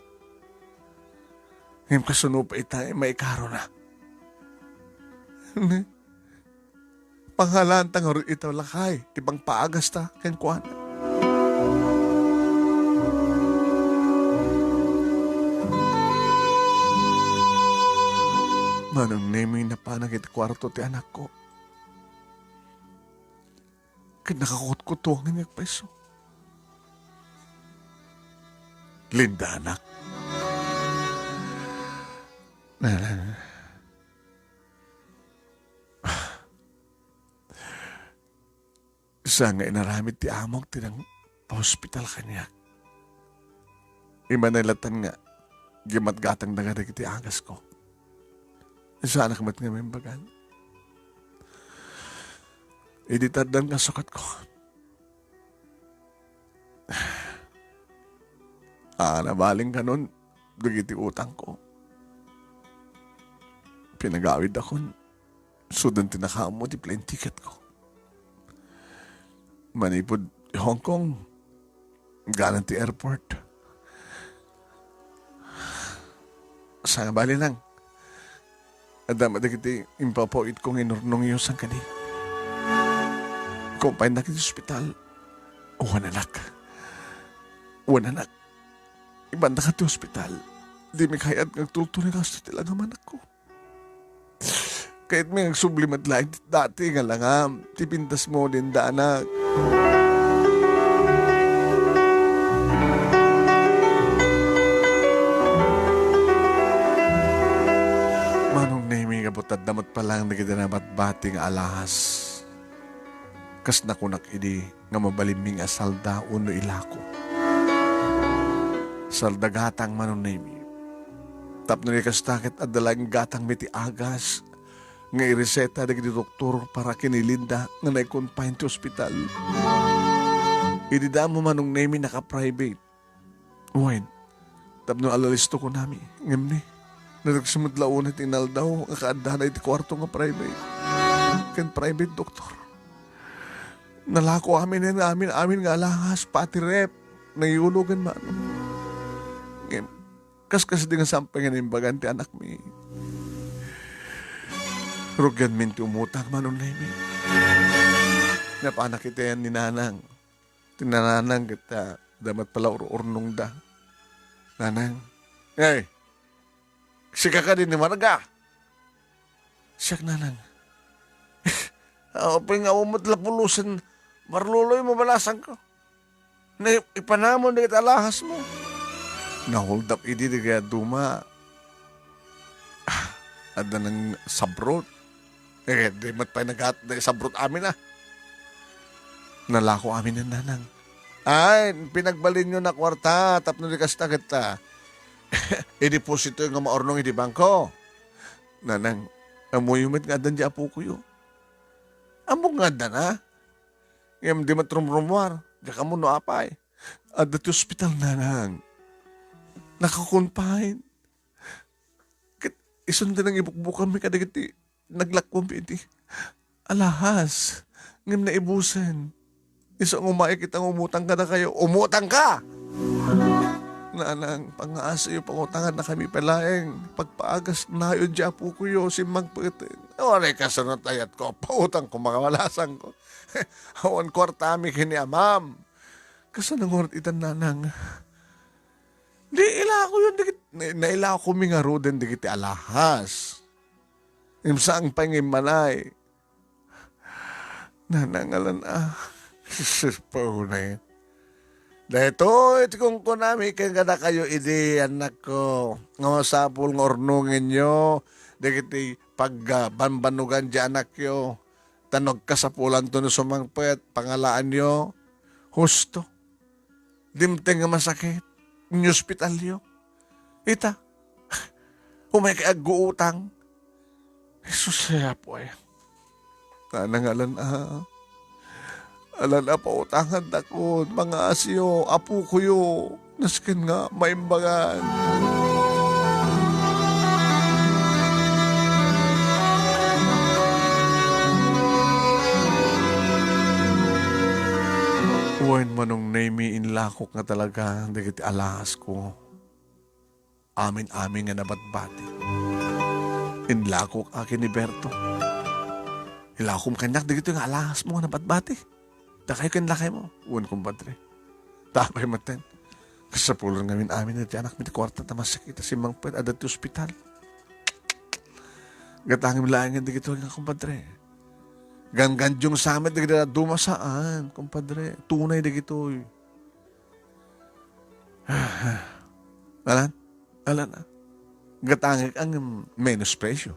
Ngem kasano pay ita, maikarona? Pangalanta ngarud ita, lakay, ti pangpaagasta kenkuana. Manong Nemi, napanak iti kuarto ti anakko. Ket nakakutkutong nga agpayso. Linda, anak. Nanang. Sa nga inaramid ti amok ti nangpahospital kaniak. Imanay latan nga gimatgatangda kadagiti agasko. Saanak met nga maimbagan. Idi taddan nga sukatko. Ah, nabalin kanon dagiti utangko. Pinagawiddakon. Suden ti nakaammo ti plane ticketko. Manipud Hong Kong, ganan ti airport. Sa nga bali lang, adda met dagiti impapaw-itko nga inurnongyo sangkadi. Kumpayendak iti ospital. Wen, anak. Wen, anak. Ibandaka ti ospital. Dimi kayat nga agtultuloy nga gasto ti langamanakko. Kayatmi nga agsubli met laeng ti dati nga langam, ti pintasmo, Linda, anak. Manong Nemi, gapu ta adda met pay lang dagiti nabatbati nga alahas. Kas nakunak idi nga mabalinmi nga salda wenno ilako. Salda gatang, Manong Nemi. Tapno di kasta ket adda laeng gatangmi ti agas nga ireseta dagiti doktor para ken ni Linda nga naikonpain ti ospital. Idi damo, Manong Nemi, naka-private. Wen, tapno alalisto kunami, ngem ni, naragsamet la unay ti inaldaw nga kaaddana iti kuarto nga private. Ken private doktor. Nalako amin, amin, amin nga alahas, pati ref, nangiyulogen man. Ngem, kaskasdi nga saan pay nga naimbagan ti anakmi. Rugianmin ti umutang, Manong Nemi. Napanak iti ayan ni Nanang. Ti nanang ket, ah, adda met pay la ur-urnongda. Nanang, "Ay, sika kadi ni Marga?" "Siak, Nanang." "Apay nga awan met la pulosen marluloymo, balasangko? Naipanamon dagiti alahasmo." Nahuldap idi dagiti dadduma. Ah, adda nangsabrot. Eh, di met pay nagat-, naisabrot amin, ah. Nalako amin ni Nanang. Ay, pinagbalinyo na kuarta, tapno di kasta ket, ah, idepositoyo nga maurnong iti bangko. Nanang, ammoyo met nga addan diay apokoyo. Ammok nga addana. Ngem di met rumrumuar. Diak ammo no apay. Adda ti ospital, nanang. Naka-confine. Ket isun ti nangibukbukanmi kadagiti naglakuam iti alahas, ngem naibusen. Isu nga umayek ita nga umutang kadakayo. Umutangka! Nanang, pangaasiyo, pangutangannakami pay laeng. Pagpaagasnayo diay apokoyo, simmangpeten. Uray kasano ti ayatko, pautangko, makawalasangko. Awan kuartami ken ni amam. Kasano ngarud ita, nanang? Di ilakoyon dagit-, na-, nailakomi ngaruden dagiti alahas. Ngem saan pay nga immanay. Nanangalan a. Sus, paunay. Daytoy ti kunkunami ken kadakayo idi, annakko, nga masapul nga urnongenyo dagiti pagbanbannogan ti anakyo. Ta no agkasapulanto no sumangpet, pangalaanyo, husto. Dimteng nga masakit, inyospitalyo. Ita, umay kay agguutang. Jesus, ay, Apo, ay. Nanangalan a. Alan a pautangandakon, mangaasiyo, apokoyo, nasken nga maimbagan. Wen, Manong Nemi, inlakok nga talaga dagiti alahasko. Amin-amin nga nabatbati. Inlakok a ken ni Berto. Ilakom kaniak dagitoy nga alahasmo nga nabatbati. Dakayo ken lakaymo. Wen, kumpadre. Ta apay metten. Kasapulan ngamin amin ti anakmi ti kuarta ta masakit a simmangpet adda ti ospital. Gatangem laengen dagitoy nga, kumpadre. Ganggandiong sa met dagiti dadduma, saan, kumpadre. Tunay dagitoy. Alan? Alan, ah. Gatangek ang menos presyo.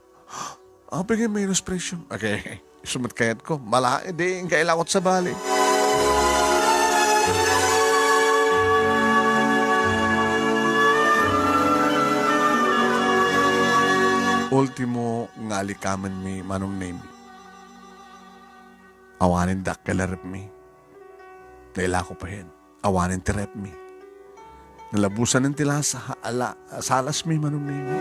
Apay nga menos presyo? Okay. Isu met kayatko. Mala, di, kailakot sa bali. Ultimo nga alikamenmi, Manong Nemi. Awanen dakkel a repmi. Nailako payen. Awanen ti repmi. Nalabusanen ti lasa, ala, salasmi, Manong Nemi.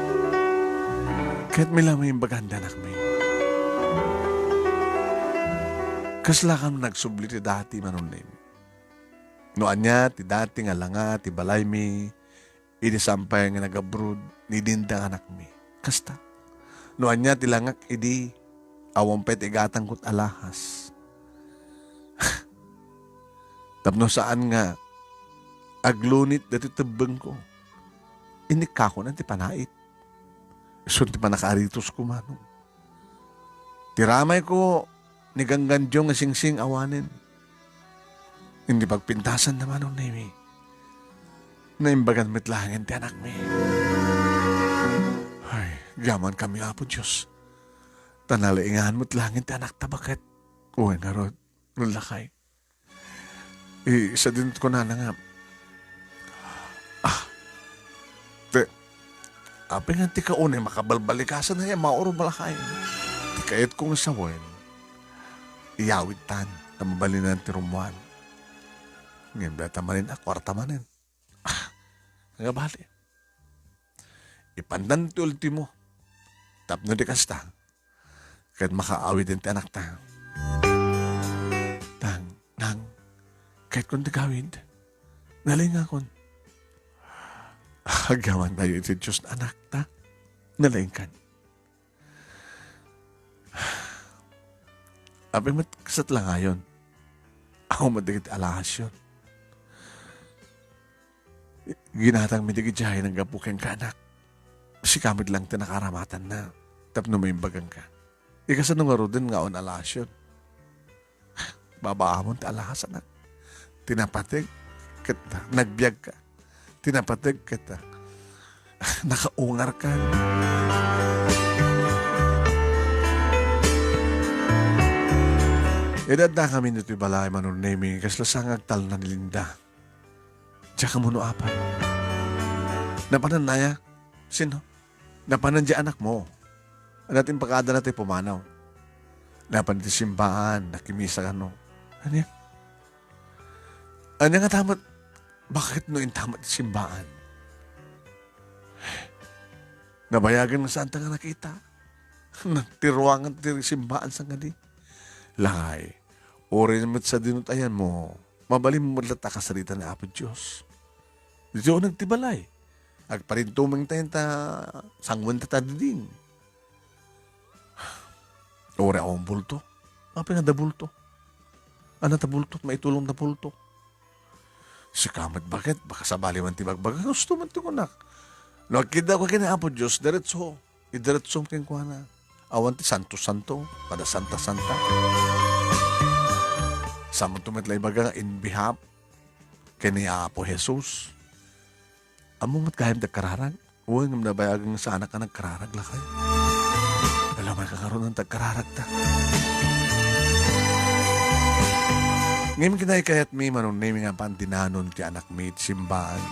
Ket mila maimbagan ti anakmi. Kasla kan nagsubli ti dati, Manong Nemi. No ania ti dati nga langa ti balaymi, idi saan pay nga nag-abroad ni Dinda nga anakmi. Kasta. No ania ti langak idi awan pay ti igatangko ti alahas. Tapno saan nga aglunit dati tebbengko. Inikkakon ti panait. Isun ti pannakaaritosko, Manong. Ti ramayko, ni Ganggandiong nga singsing awanen. Indi pagpintasan na, Manong Nemi. Naimbagan met laengen ti anakmi. Ay, gaman kami, Apo Dios. Ta nalaingan met laengen ti anakta baket. Wen ngarud, no lakay. I, sadin kunana nga, "Ah, te, apay nga ti kaunay makabalbalikasan a maurog malakay? Ti kayatko nga sawen, iyawidtan, ta mabalinan ti rummuan. Ngem dayta manen a kuarta manen." Ah, nga bali. Ipandan ti ultimo. Tapno di kasta, ket makaawiden ti anakta. Nang, nang, kayatkon ti gawid. Nalaingakon. Agyamantayo iti Dios, anakta. Nalaingkan. Apay met kasat langayon. Awan met dagiti alahasyon. Ginatangmi dagiti naggapu kenka, anak. Sika met lang ti nakaaramatanna tapno maimbaganka. Ikasano ngaruden nga awan alahasyon? Babaamon ti alahas, anak. Ti napateg ket nagbiagka. Ti napateg ket nakaungarka. Idi addakami ditoy balay, Manong Nemi, kasla sa nga agtalna ni Linda. Diak ammo no apay. Napanan naya? Sino? Napanan diay anakmo. Ania ti impakaadana ti pumanaw? Napan iti simbaan, nakimisa kano. Ania? Ania ngata met, bakit no inta met ti simbaan? Nabayagen nga saanta nga nakita. Nagtiruangan ti simbaan sangadi. Lakay, uray met sadino ti ayanmo, mabalinmo met latta a kasarita ni Apo Dios. Ditoy uneg ti balay. Agparintumeng tayo ta sanguenta ta didin. Uray awan bulto. Apay nga adda bulto? Ania ta bulto? Maitulong ta bulto. Sika met, bakit? Baka sabali man ti bagbaga. Gusto man ti kunak. No agkiddawka ken ni Apo Dios, diretso. Idiretsom kenkuana. Awan ti santo-santo, kada santa-santa. Saanto met la ibaga nga in behalf ken ni Apo Jesus. Ammom met gayam ti agkararag? Wen, ngem nabayagen nga saanak a nagkararag, lakay. Alamay ka ngarud ti agkararagta. Ngem kinaykayatmi, Manong Nemi, nga pantinanon ti anakmi iti simbaan.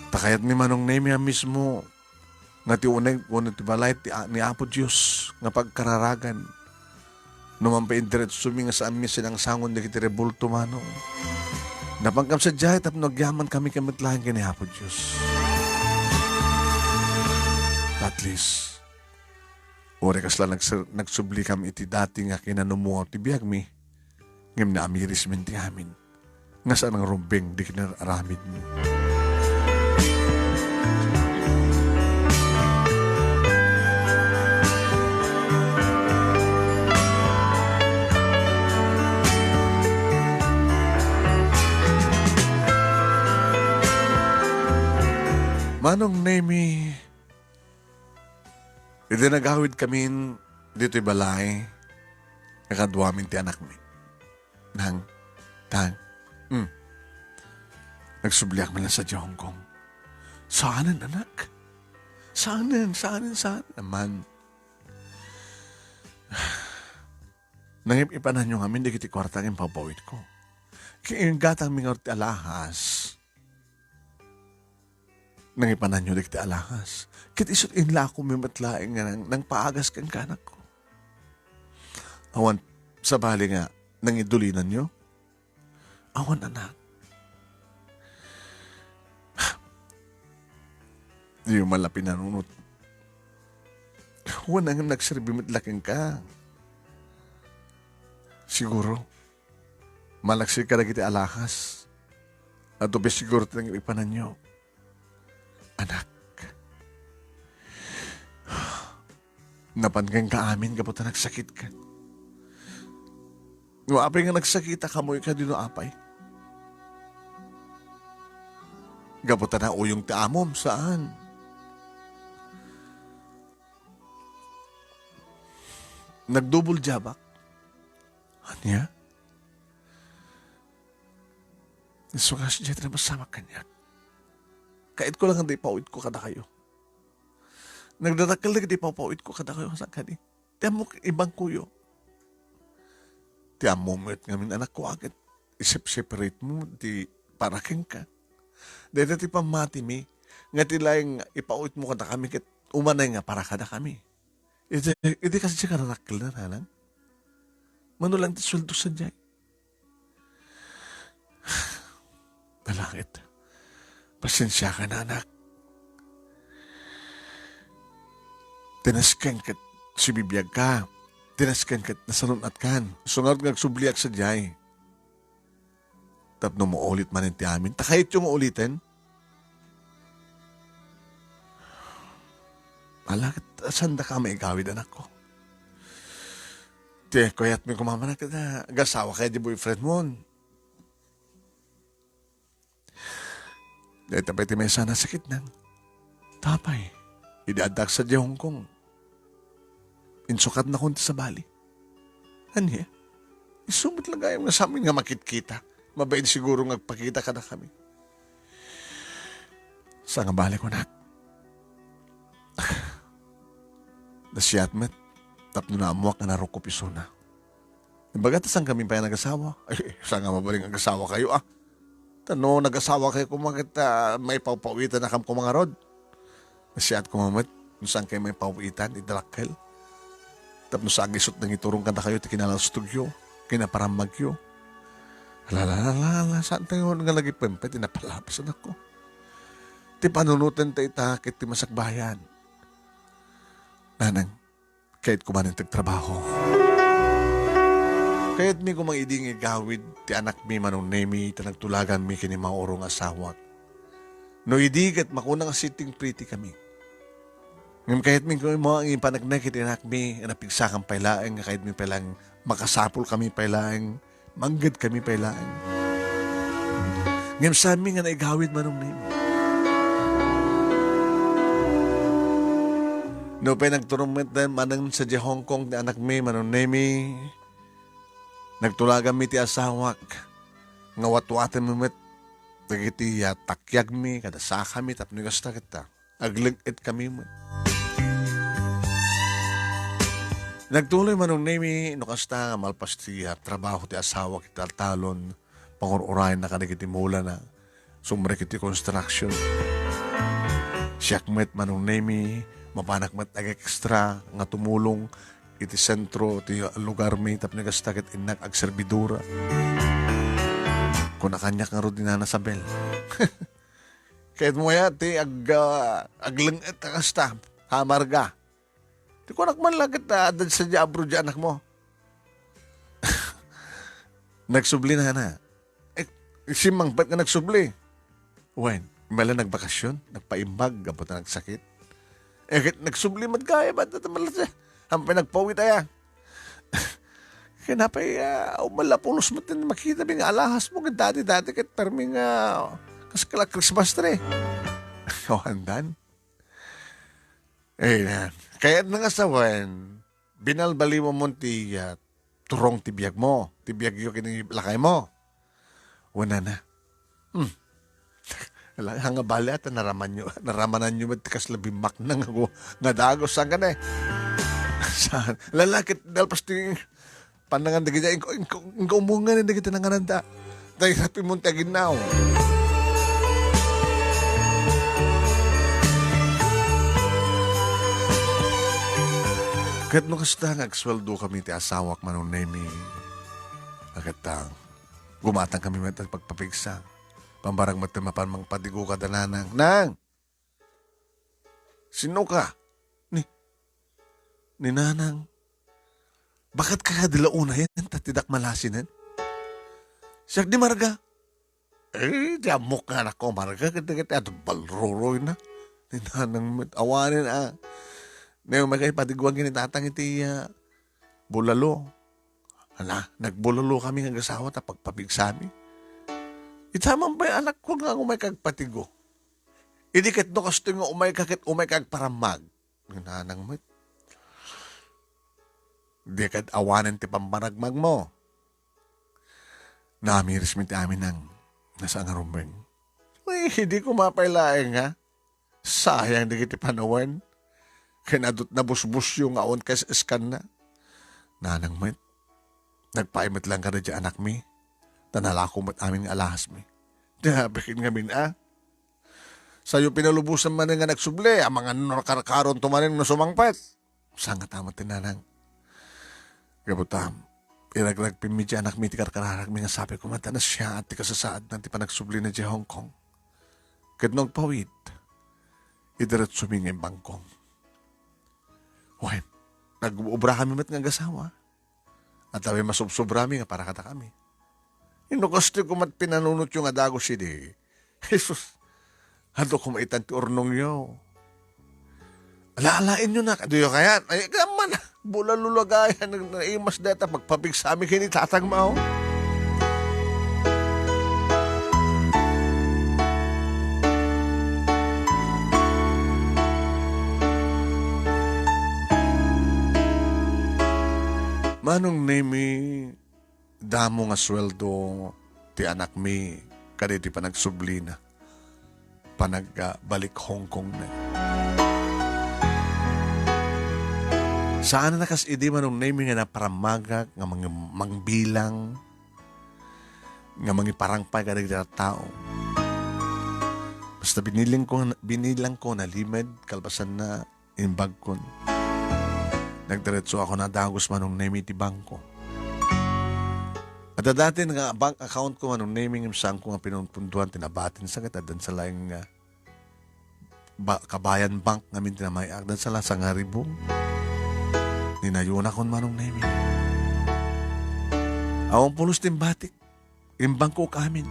Ta kayatmi, Manong Nemi, a mismo nga ti uneg wenno ti balay ti a-, ni Apo Dios nga pagkararagan. No man pay indiretsomi nga saanmi sinangsangon dagiti rebulto, Manong. Napangkam sadiay tapno agyamankami ket met laeng ken ni Apo Dios. At least, uray kasla nagser-, nagsublikam iti dati nga kinanumoaw ti biagmi, ngem naamirismin ti amin. Nga saan nga rumbeng di kinaramidmo. Manong Nemi, idi nagawidkamin ditoy balay, nakaduamin ti anakmi. Nang, Tang, hmm. Nagsubliak man lang sadiay Hong Kong. Saanen, anak? Saanen, saanen, saanen? Aman, nangip-ipananyo ngamin dagiti kuarta nga impawpawitko. Ket inggatangmi ngarud ti alahas. Nangipananyo dagiti alahas. Ket isu ti inlakomi met laeng nga nang-, nangpaagas kenka, anakko. Awan sabali nga nangidulinanyo? Awan, anak. Diyo man la pinanunot. Wen, ngem nagserbi met la kenka. Siguro, malaksid kadagiti alahas. Adda pay siguro ti nangipananyo. Anak, napan kenka amin gapu ta nagsakitkan. No apay nga nagsakitak, ammoyka dino apay? Gapu ta nauyong ti amom, saan? Nagdubol diabak. Ania? Isu nga sadiay ti napasamak kaniak. Kayatko laeng nga ipawidko kadakayo. Nagdadakkel dagiti ipawpawidko kadakayo, saan kadi? Ti ammok, ibangkoyo. Ti ammom met ngamin, anakko, a ket isep-separate mo ti para kenka. Dayta ti pammatimi, nga ti laeng ipawidmo kadakami ket umanay nga para kadakami. Iti, iti kasdi kararakkelna, nanang? Mano lang ti sueldo sadiay? Balangit. Pasensiakan, anak. Tinasken ket sibibiagka. Tinasken ket nasalun-atkan. Isu ngarud nga agsubliak sadiay. Tapno maulit manen ti amin. Ta kayatyo nga uliten? Ala, ket saan daka maigawid, anakko? Ti kayatmi koma manen ket, ah, agasawaka iti boyfriend mo. Dayta pay ti maysa a nasakitnak. Ta apay, idi addak sadiay Hong Kong, insukatnakon ti sabali. Ania? Isu met la gayam nga saamin nga makitkita. Mabain siguro nga agpakita kadakami. Saan nga bale, kunak? Nasiat met tapno naammoak nga narukop isuna. Ibaga ta saankami pay a nagasawa. Ay, saan nga mabalin nga agasawakayo, a? Ta no nagasawa kayo koma ket, ah, maipawpawitan nakam koma ngarud. Nasiat koma met, no saan kayo maipawitan, iti dakkel. Tapno sa agisut nangiturong kadakayo ti kinalastogyo, kinaparammagyo. Ala, ala, ala, ala, saan tayo nga nagipempet, inapalapasan ako. Ti panunoten ta ita, ket ti masakbayan. Nanang, kayat ko man ti agtrabaho. Kayatmi koma idi nga igawid ti anakmi Manong Nemi, ta nagtulaganmi ken ni Mauro nga asawak. No idi ket makuna nga sitting pretty kami. Ngem kayatmi koma nga ipaneknek iti anakmi, nga napigsakan pay laeng, nga kayatmi pay laeng, makasapul kami pay laeng, mangged kami pay laeng. Ngem saanmi nga naigawid Manong Nemi. No pay nagturong met manen sadiay Hong Kong ti anakmi, Manong Nemi, nagtulaganmi ti asawak, nga watwatenmi met dagiti, ah, takyagmi, kada sakami, tapno kasta ket, ah, agleng-et kami met. Nagtuloy Manong Nemi, no kasta nga malpas ti, ah, trabaho ti asawak iti taltalon, pangur-urayna kadagiti mulana, sumrek iti construction. Siak met, Manong Nemi, mapanak met ag-extra nga tumulong iti sentro ti lugarmi tapno kasta ket innak agserbidora. Kuna kaniak ngarud ni Nana Sabel. Kayatmo aya ti ag-, ah, agleng-et a kasta, ha, Marga? Ti kunak man la ket, ah, adda sadiay abroad ti anakmo. Nagsubli, Nana. Eh, simmangpet nga nagsubli. Wen, immay la nagbakasyon, nagpaimbag, gapu ta nagsakit. Eh, ket nagsubli met gayam, adda ta man la siya. Hampay nagpawit aya. Kaya napay, ah, umala pulos met nga makita mi nga alahas mo, ket dati-dati ket permi nga kas kala Christmas tree. O, andan. Eh, na. Kayat na nga sawen, binalbaliwan mo ti, ah, turong ti biag mo, ti biag yo ken ni lakay mo. Wen nana. Hmm. Ala, nga bali at naraman yo, naramanan yo met ti kasla bimmaknang nga gu-, nga dagos, saan ka na eh? Saan? Lalaki, dalpas ti Panangan dagiti, inka, inka, inka umungan dagiti nangananda. Tay, sabi mo, ti aginnaw. Ket no kasta nga agsueldo kami ti asawak, Manong Nemi, a ket ta, gumatang kami met pagpapigsa. Pambarag met ti mapan mangpadigo kada nanang. Nang! Sino ka? Ni, ni Nanang. Baket ka kadi la unayen, ta ti dakmalasinen? Siak di Marga. Eh, di ammok nga anak ko, Marga. Kiti, kiti, ato balruroy na. Ni Nanang met, awanen, ah. Neo, may kay padiguan kini tatang iti, ah, bulalo. Ala, nagbulalo kami nga agasawa ta pagpapigsami. Ita man pay anak ko nga umay kagpatigo. Idi ket no kastoy nga umay ka ket umay ka agparammag. Nanang met. Di ket awanen ti pampanagmagmo. Namiris mi ti amin nang nasa nga rumbeng. Uy, di ko mapay laeng, ha? Sayang dagiti panawen. Ken adut nabusbusyo nga awan kas-iskanna. Nanang met. Nagpaay met lang kada di anakmi. Ta nalako met amin nga alahasmi. Di, bikin ngamin, ah. Sayo pinalubosan manen nga nagsubli, amangan no karkaron to manen no sumangpet. Sangatamat ti nanang. Gapu ta, iragragpimmi ti anakmi ti karkararagmi nga sapay koma ta nasiaat ti kasasaadna ti panagsublina idiay Hong Kong. Ket no agpawit, idiretsomi nga imbangkong. Wen, nag-obra kami met nga agasawa. Adda pay masubsubrami nga para kadakami. Inno kastoy koma ti pinanunotyo nga dagus idi. Jesus, adu koma itan ti urnongyo. Alaalaenyo na, kaduyo kayat. Ay, kaman, bulalulagaya, nag-, naimas deta, pagpapigsami kini tatang mao. Manong Nemi, damo nga sueldo ti anakmi kaditi panagsublina. Panag-, ah, balik Hong Kong na. Saan a kas idi Manong Nemi nga naparamagak nga mang-, mangbilang. nga mangiparang pay kadagiti tattao. Basta biniling ko, binilang ko nalimed, kalpasanna, imbagkon. Nagdiretso ako nadagus, Manong Nemi, iti bangko. Adda dati nga bank account ko, Manong Nemi, ngem saanko nga pinunpunduan ti nabatin sa ket addan sa laeng nga ba-, Kabayan Bank ngamin ti namay-ak, addan sa la sangaribu. Ninayonakon, Manong Nemi. Awan pulos ti imbatik. Imbangkok amin.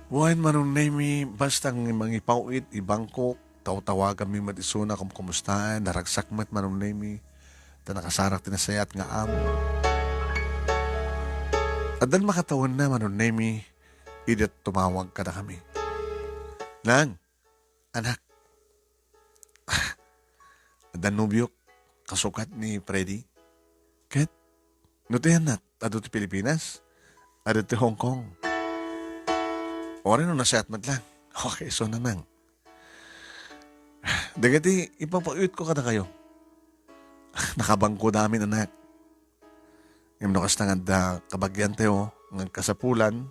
Wen, Manong Nemi, basta nga mangipaw-it, ibangkok, tawtawaganmi met isuna, kumkumustaen, naragsak met, Manong Nemi, ta nakasarak ti nasayaat nga amo. Addan makatawenna, Manong Nemi, idi tumawag kadakami. Nang, Anak, adda nobiok, kasukat ni Freddy. Ket, no ti annat, adu ti Pilipinas, adu ti Hong Kong. Uray no nasayaat met lang. Okay, so nanang. Dagiti ipapauyotko kadakayo. Nakabangkoda amin, anak. Ngem no kasta nga adda kabagiantayo nga agkasapulan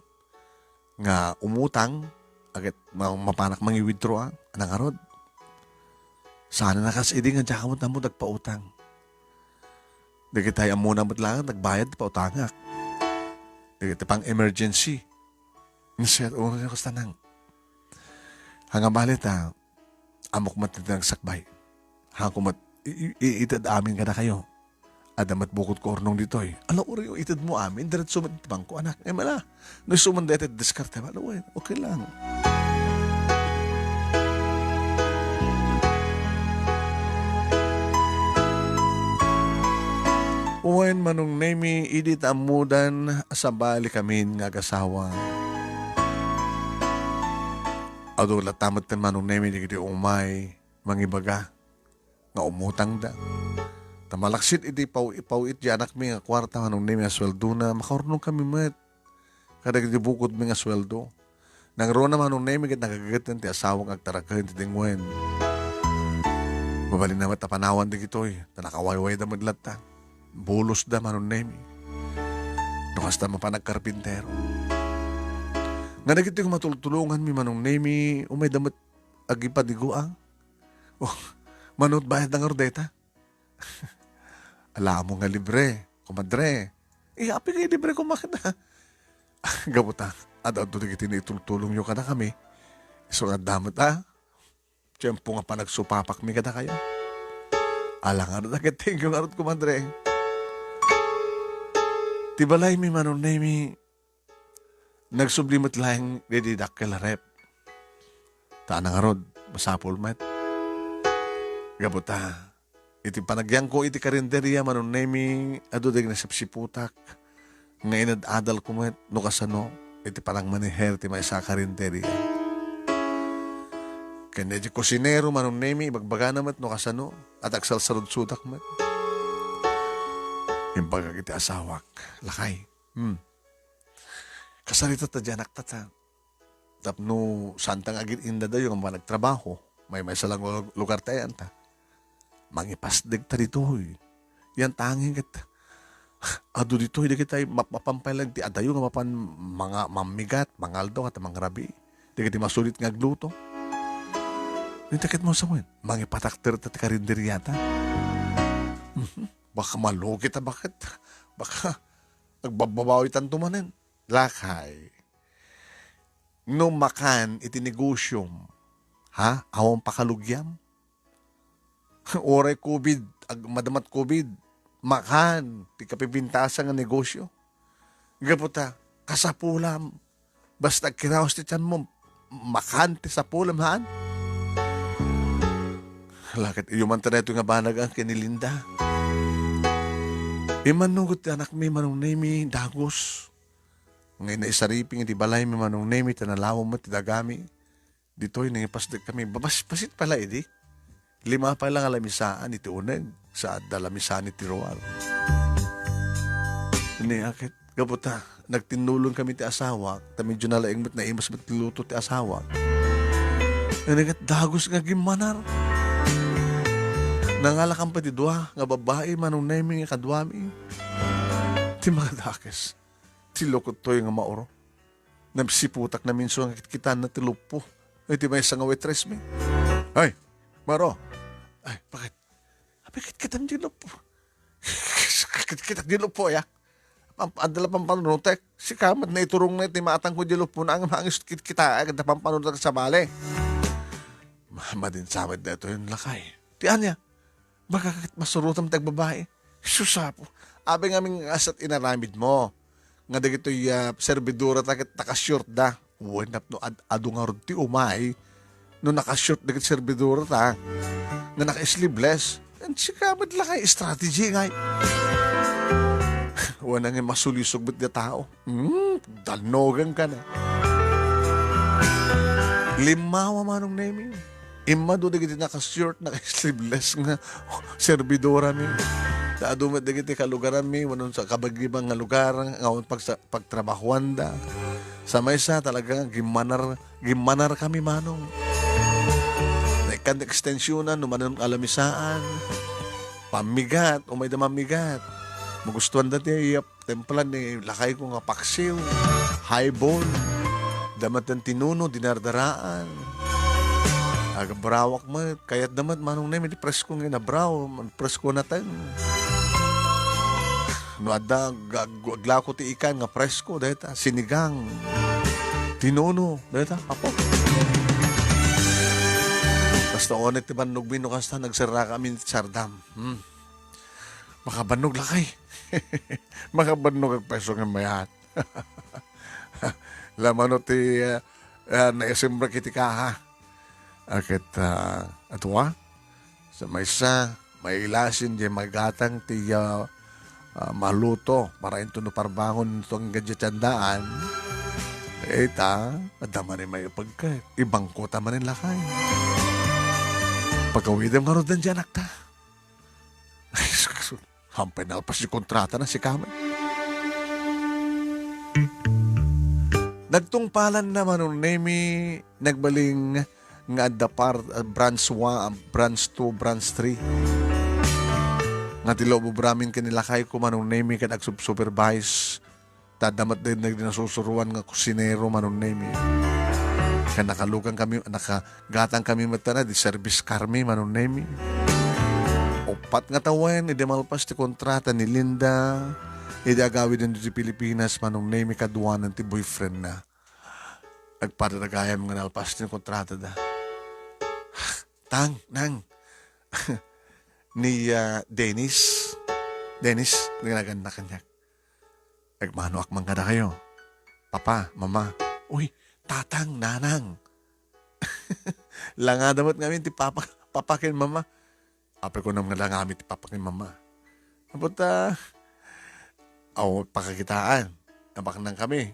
nga umutang, ket ma-, mapanak mangi-withdraw, a, nangarud. Saan a kas idi nga diak met ammo ti agpautang. Dagiti ammona met laeng nagbayad ti pautangak. Dagiti pang-emergency. Nasayaat uray kasta nang. Ania nga bale ta, ammok met ti nagsakbay. Haanko met, i-, i-, i-, ited amin kadakayo. Adda met bukodko urnong ditoy. Ala, uray, itedmo amin, diretso met iti bangko, anak. Ngem ala, no isu man dayta ti diskarte, ala, wen, okay lang. Wen, Manong Nemi, idi ta ammodan a sabalikamin nga agasawa. Adu latta met ti Manong Nemi dagiti umay mangibaga nga umutangda. Ta malaksid iti paw-, paw-it ti anakmi nga kuarta, Manong Nemi, a sueldona, makaurnongkami met kadagiti bukodmi nga sueldo. Nangruna, Manong Nemi, ket nagageten ti asawak nga agtaraken ti dengwen. Mabalinna met a panawan dagitoy, ta nakawaywayda met latta. Bulosda, Manong Nemi. No kasta, mapan agkarpintero. Nga dagitoy nga matultulonganmi, Manong Nemi, umayda met agipadigo, a. Oh, mano ti bayadda ngarud dayta? Ala mo nga libre, komadre. Eh, apay nga libre, kumadre? Gapu ta, ad-adu dagiti naitultulongyo kadakami. Isu nga adda met, a, tiempo nga panagsupapakmi kadakayo. Ala ngarud, a, ket thank you ngarud, kumadre. Ti balaymi, Manong Nemi, nagsubli met laeng daydi dakkel a ref. Ta ania ngarud, masapul met. Gapu ta, iti panagyanko iti karinderia, Manong Nemi, adu dagiti nasipsiputak nga inad-adalko met no kasano iti panagmaneher ti maysa a karinderia. Ken iti kusinero, Manong Nemi, ibagbagana met no kasano, a ta agsalsaludsodak met. Imbagak iti asawak, lakay, hmm. Kasarita ta diay anakta ta. Tapno saanta nga agin-inna dayo nga managtrabaho, maymaysa lang nga lugar ti ayan ta. Mangipasdek ta ditoy. Yan tanging ket adu ditoy dagiti map-, mapan pay lang ti adayo nga mapan manga-, mammigat, mangaldaw, ket mangrabii. Dagiti masulit nga agluto. Dita ket mo sawen, mangipatakder ta ti karinderia ta. Mhm. Baka malugi ta, baket? Baka agbabbabawi tanto manen. Lakay. No makan iti negosyom, ha? Awan pakalugiam? Uray covid, ag-, madama ti covid, makan ti kapipintasan nga negosyo. Gapu ta, kasapulam. Basta agkiraos ti tianmo, makan ti sapulam, haan? Hala ket, iyo man ta daytoy nga banag a ken ni Linda. Immannugot ti anakmi, Manong Nemi, dagus. Nga naisariping iti balaymi, Manong Nemi, ta nalawa met ti dagami. Ditoy, nangipasdekkami. Babas-, bassit pay la idi. Lima pay la nga lamisaan iti uneg. Sa adda lamisaan iti ruar. Ni aket, gapu ta, nagtinnulongkami ti asawak, ta medyo nalaing met, naimas met ti luto ti asawak. Ni aket, dagus nga agimmanar. Nangalakan pay ti dua nga babbai, Manong Nemi, nga kaduami. Ti makadakes, ti lokottoy nga mauro. Nagsiputak na minsan nga kitkitan na ti luppo. Iti maysa nga waitress mi. "Ay, Maro." "Ay, bakit?" "Abi, kitkitam di luppo." "Kitkitak di luppo, ya? Pam-, adda la pampanunotek. Sika met naiturong na iti matangko di luppo na ang hangis kitkita, ay, adda pampanunotek sa bale." Ma-, madin sa met daytoy, lakay. Ti ania? Baka ket masurotam ti agbabai. Sus, Apo. Abi ngamin nga asat inaramid mo. Nga dagitoy, ah, servidora ta ket nakashort da. Wen, tapno ad-, adu ngarud ti umay. No nakashort dagiti servidora ta. Nga naka-sleeveless. And sika met lakay strategy ngay. Wen, nga masulisog met nga tao. Hmm, dannogan ka na. Limmawa, Manong Nemi. Immadu dagiti naka-short, naka-sleeveless nga servidora mi. Ta adu met dagiti kalugaran mi, wenno sa kabagiban nga lugar, nga awan pagsa-, pagtrabahuanda. Sa maysa, talaga, gimmanar, gimmanar kami, Manong. Naikkan extensionan, no manon alamisaan. Pammigat, umay da mammigat. Magustuhan da ti templa ni lakay ko nga paksiw, highball, da met ti nuno, dinardaraan. Agabrawak met, kayat da met, Manong Nemi, ti presko nga nabraw, presko naten. No adda, ag-, ag-, aglako ti ikan nga presko, dayta, sinigang. Ti nuno, dayta, apo. Basta unayen ti bannog mi, no kasta, nagserra kami ti sardam. Hmm. Makabannog lakay. Makabannog agpayso nga mayat. Lamano ti, ah, ah, naisimbrak iti kaha. Aket, ah, atua? Sa maysa, mailasin di magatang ti, ah, ah, maluto para inton no parbangon to ang gadya tiandaan. Ita, adda man may pagkat. Ibangko ta man lakay. Pagawidem nga rodan di anakta. Ay, sus, hampay nalpas ti kontrata na si Kamay. Nagtungpalan na Manong Nemi, nagbaling nga adda par-, ah, branch one, ah, branch two, branch three. Nga ti loob ubramin ken ni lakay ko Manong Nemi ken agsub-supervise. Ta adda met din nagdi nasusuroan nga kusinero, Manong Nemi. Ken nakalugan kami, nakagatang kami met ta na, di service car mi, Manong Nemi. Uppat nga tawen, idi malpas ti kontrata ni Linda, idi agawid ditoy Pilipinas, Manong Nemi, kaduanan ti boyfriend na. Agpadaragayam nga nalpas ti kontrata da. Tang, nang. Ni, ah, Dennis. Dennis, nagnagan na kaniak. Agmanoak man kadakayo. Papa, mama. Uy, tatang, nanang. Langada met ngamin ti papa, papa ken mama. Apay ko naman langami ti papa ken mama. Apot, ah, aw, pakakitaan. Nabaknang kami.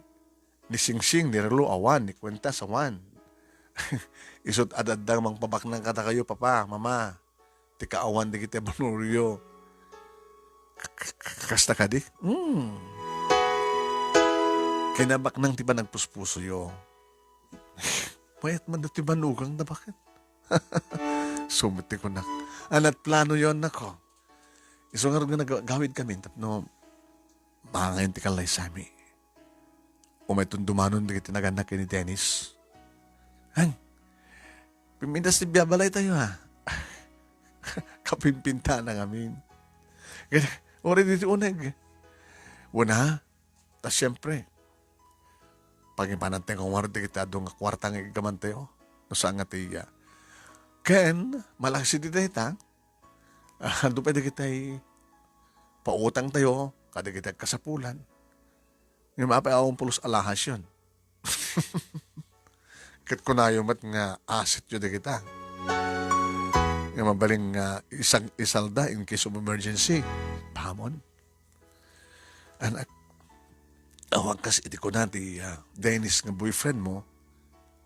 Ni Singsing, ni Relo, awan. Ni Kuentas, awan. Isut' adda mangpabaknang kadakayo, papa, mama. Ti kaawan dagiti abanuryo. K-, k-, k-, kasta kadi? Hmm. Kinabaknang ti panagpuspusoyo. Mayat man dati banugang na bakit? Sumit ti kunak. Anat plano yon nako. Isu nga nga nagawid kami tapno mangayon ti kallaysami. Umay tundumanon dagiti nagannak ni Dennis. Ang, pimintas ti biabalay tayo, ha? Kapimpintana ngamin. Kaya, uri dito uneg. Una, ta siyempre, pangipanan tayo kung wari dagiti adu nga kwarta nga igaman tayo. No saan nga ti iya. Ken, malagsi di dayta, ah, adu pay dagiti pautang tayo, kadagiti agkasapulan. Nga maapay awan pulos alahas yun. Ket kunayo met nga asset yo dagita. Nga mabalin nga isang isalda in case of emergency. Pamon. Anak, awan kas iti kuna ti, ah, Dennis nga boyfriend mo,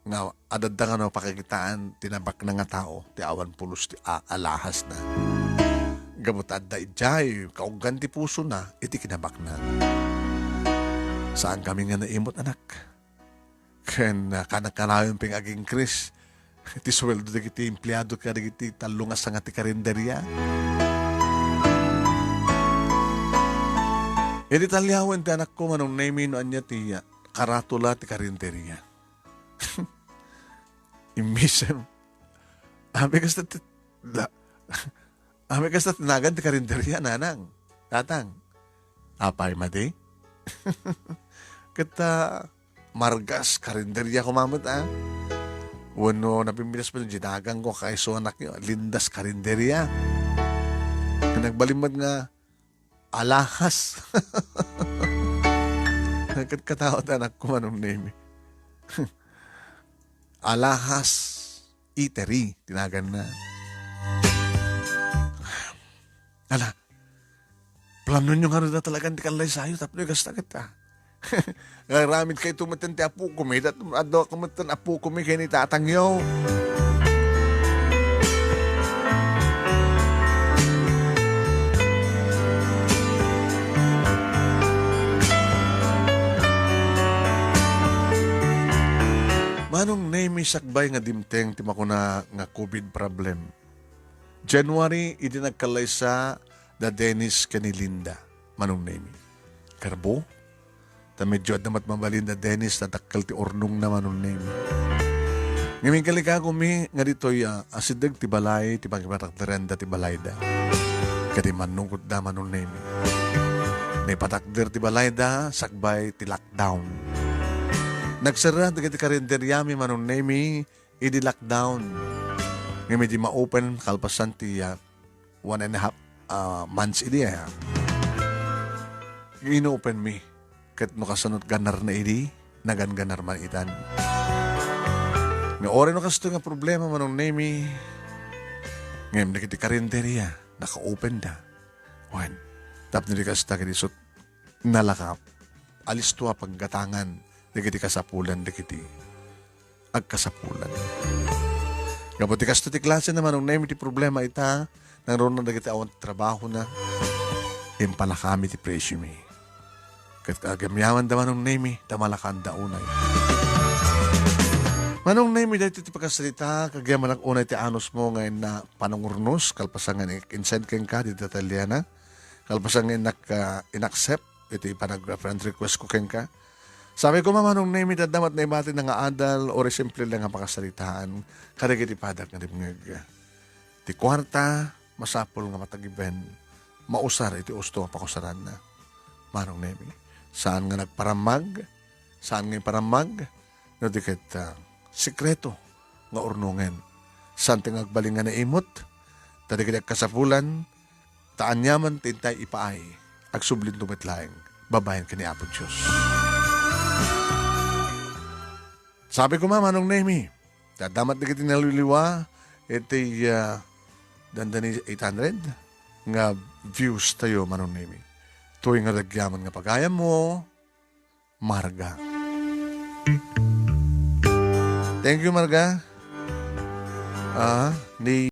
nga adda nga no pakakitaan ti nabaknang nga tao, ti awan pulos ti a-, alahas na. Gapu ta adda idiay, kauggan ti puso na, iti kinabaknang. Saan kami nga naimot, anak? Ken, ah, kanakanayon pay nga agingkris. ti sueldo dagiti empleado kadagiti tallo nga sanga ti karinderia. Idi talliawen ti anakko, Manong Nemi, no ania ti karatula ti karinderia. Immisem. Abi kasta ti, la, abi kasta ti nagan ti karinderia, nanang, tatang. Apay madi? Ket, ah, Margas Karinderia koma met, ah. Wenno napimpitas pay ti naganko, kaiso anakyo, Lindas Karinderia. Nagbalin met nga alahas. Ket katawa ti anakko, Manong Nemi. Alahas Eatery, ti naganna. Ala, planonyo ngarud a talagan ti kallaysayo tapno kasta ket, ah. Nga aramid kayto metten ti apokomi, ket adda metten apokomi ken ni tatangyo. Manong Nemi, sakbay nga dimteng ti makuna nga covid problem. January, idi nagkallaysa da Dennis ken ni Linda, Manong Nemi. Karbo, ta medyo adda met mabalin da Dennis, ta dakkel ti urnongna, Manong Nemi. Ngem inkalikagumi nga ditoy, ah, asideg ti balay ti pangipatakderenda ti balayda. Ket immannukotda, Manong Nemi. Naipatakder ti balayda sakbay ti lockdown. Nagserra dagiti karinderiami, Manong Nemi, idi lockdown. Ngem idi ma-open kalpasan ti, ah, one and a half, ah, months idi, ah, ino-open mi. Ket no kasano ti ganarna idi, naganganar man itan. Nga uray no kastoy nga problema, Manong Nemi, ngem dagiti karinderia, naka-open da. Wen, tapno di kasta, ket isut' nalakap, alisto a paggatangan dagiti kasapulan dagiti agkasapulan. Gapu ti kastoy ti klase na, Manong Nemi, ti problema ita, nangruna dagiti awan trabahona, impalakami ti presiomi. Ket agyamyamanda, Manong Nemi, ta malakanda unay. Manong Nemi, daytoy ti pakasarita, kagyamanak unay ti anusmo nga inna panangurnos, kalpasan nga in-send kenka, dita taliana. Kalpasan nga innak-, ah, in-accept iti panag-friend request ko kenka. Sabi ko, Manong Nemi, adda met naibati nga adal, uray simple lang nga pakasaritaan, kadagiti padak nga dimngeg. Ti kuarta, masapul nga matagiben, mausar iti usto nga pakusaranna. Manong Nemi, saan nga nagparammag, saan nga iparammag, no di ket, ah, sekreto nga urnongen. Saan ti nga agbalin nga naimut, ta dagiti agkasapulan, ta aniaman ti intay ipaay, agsublinto met laeng, babaen ken ni Apo Dios. Sabi ko, Manong Nemi, ta adda met dagiti naliliwa iti, ah, dandani eight hundred nga views tayo, Manong Nemi. Toy nga agyaman nga pagayammo, Marga. Thank you, Marga. Ah, ni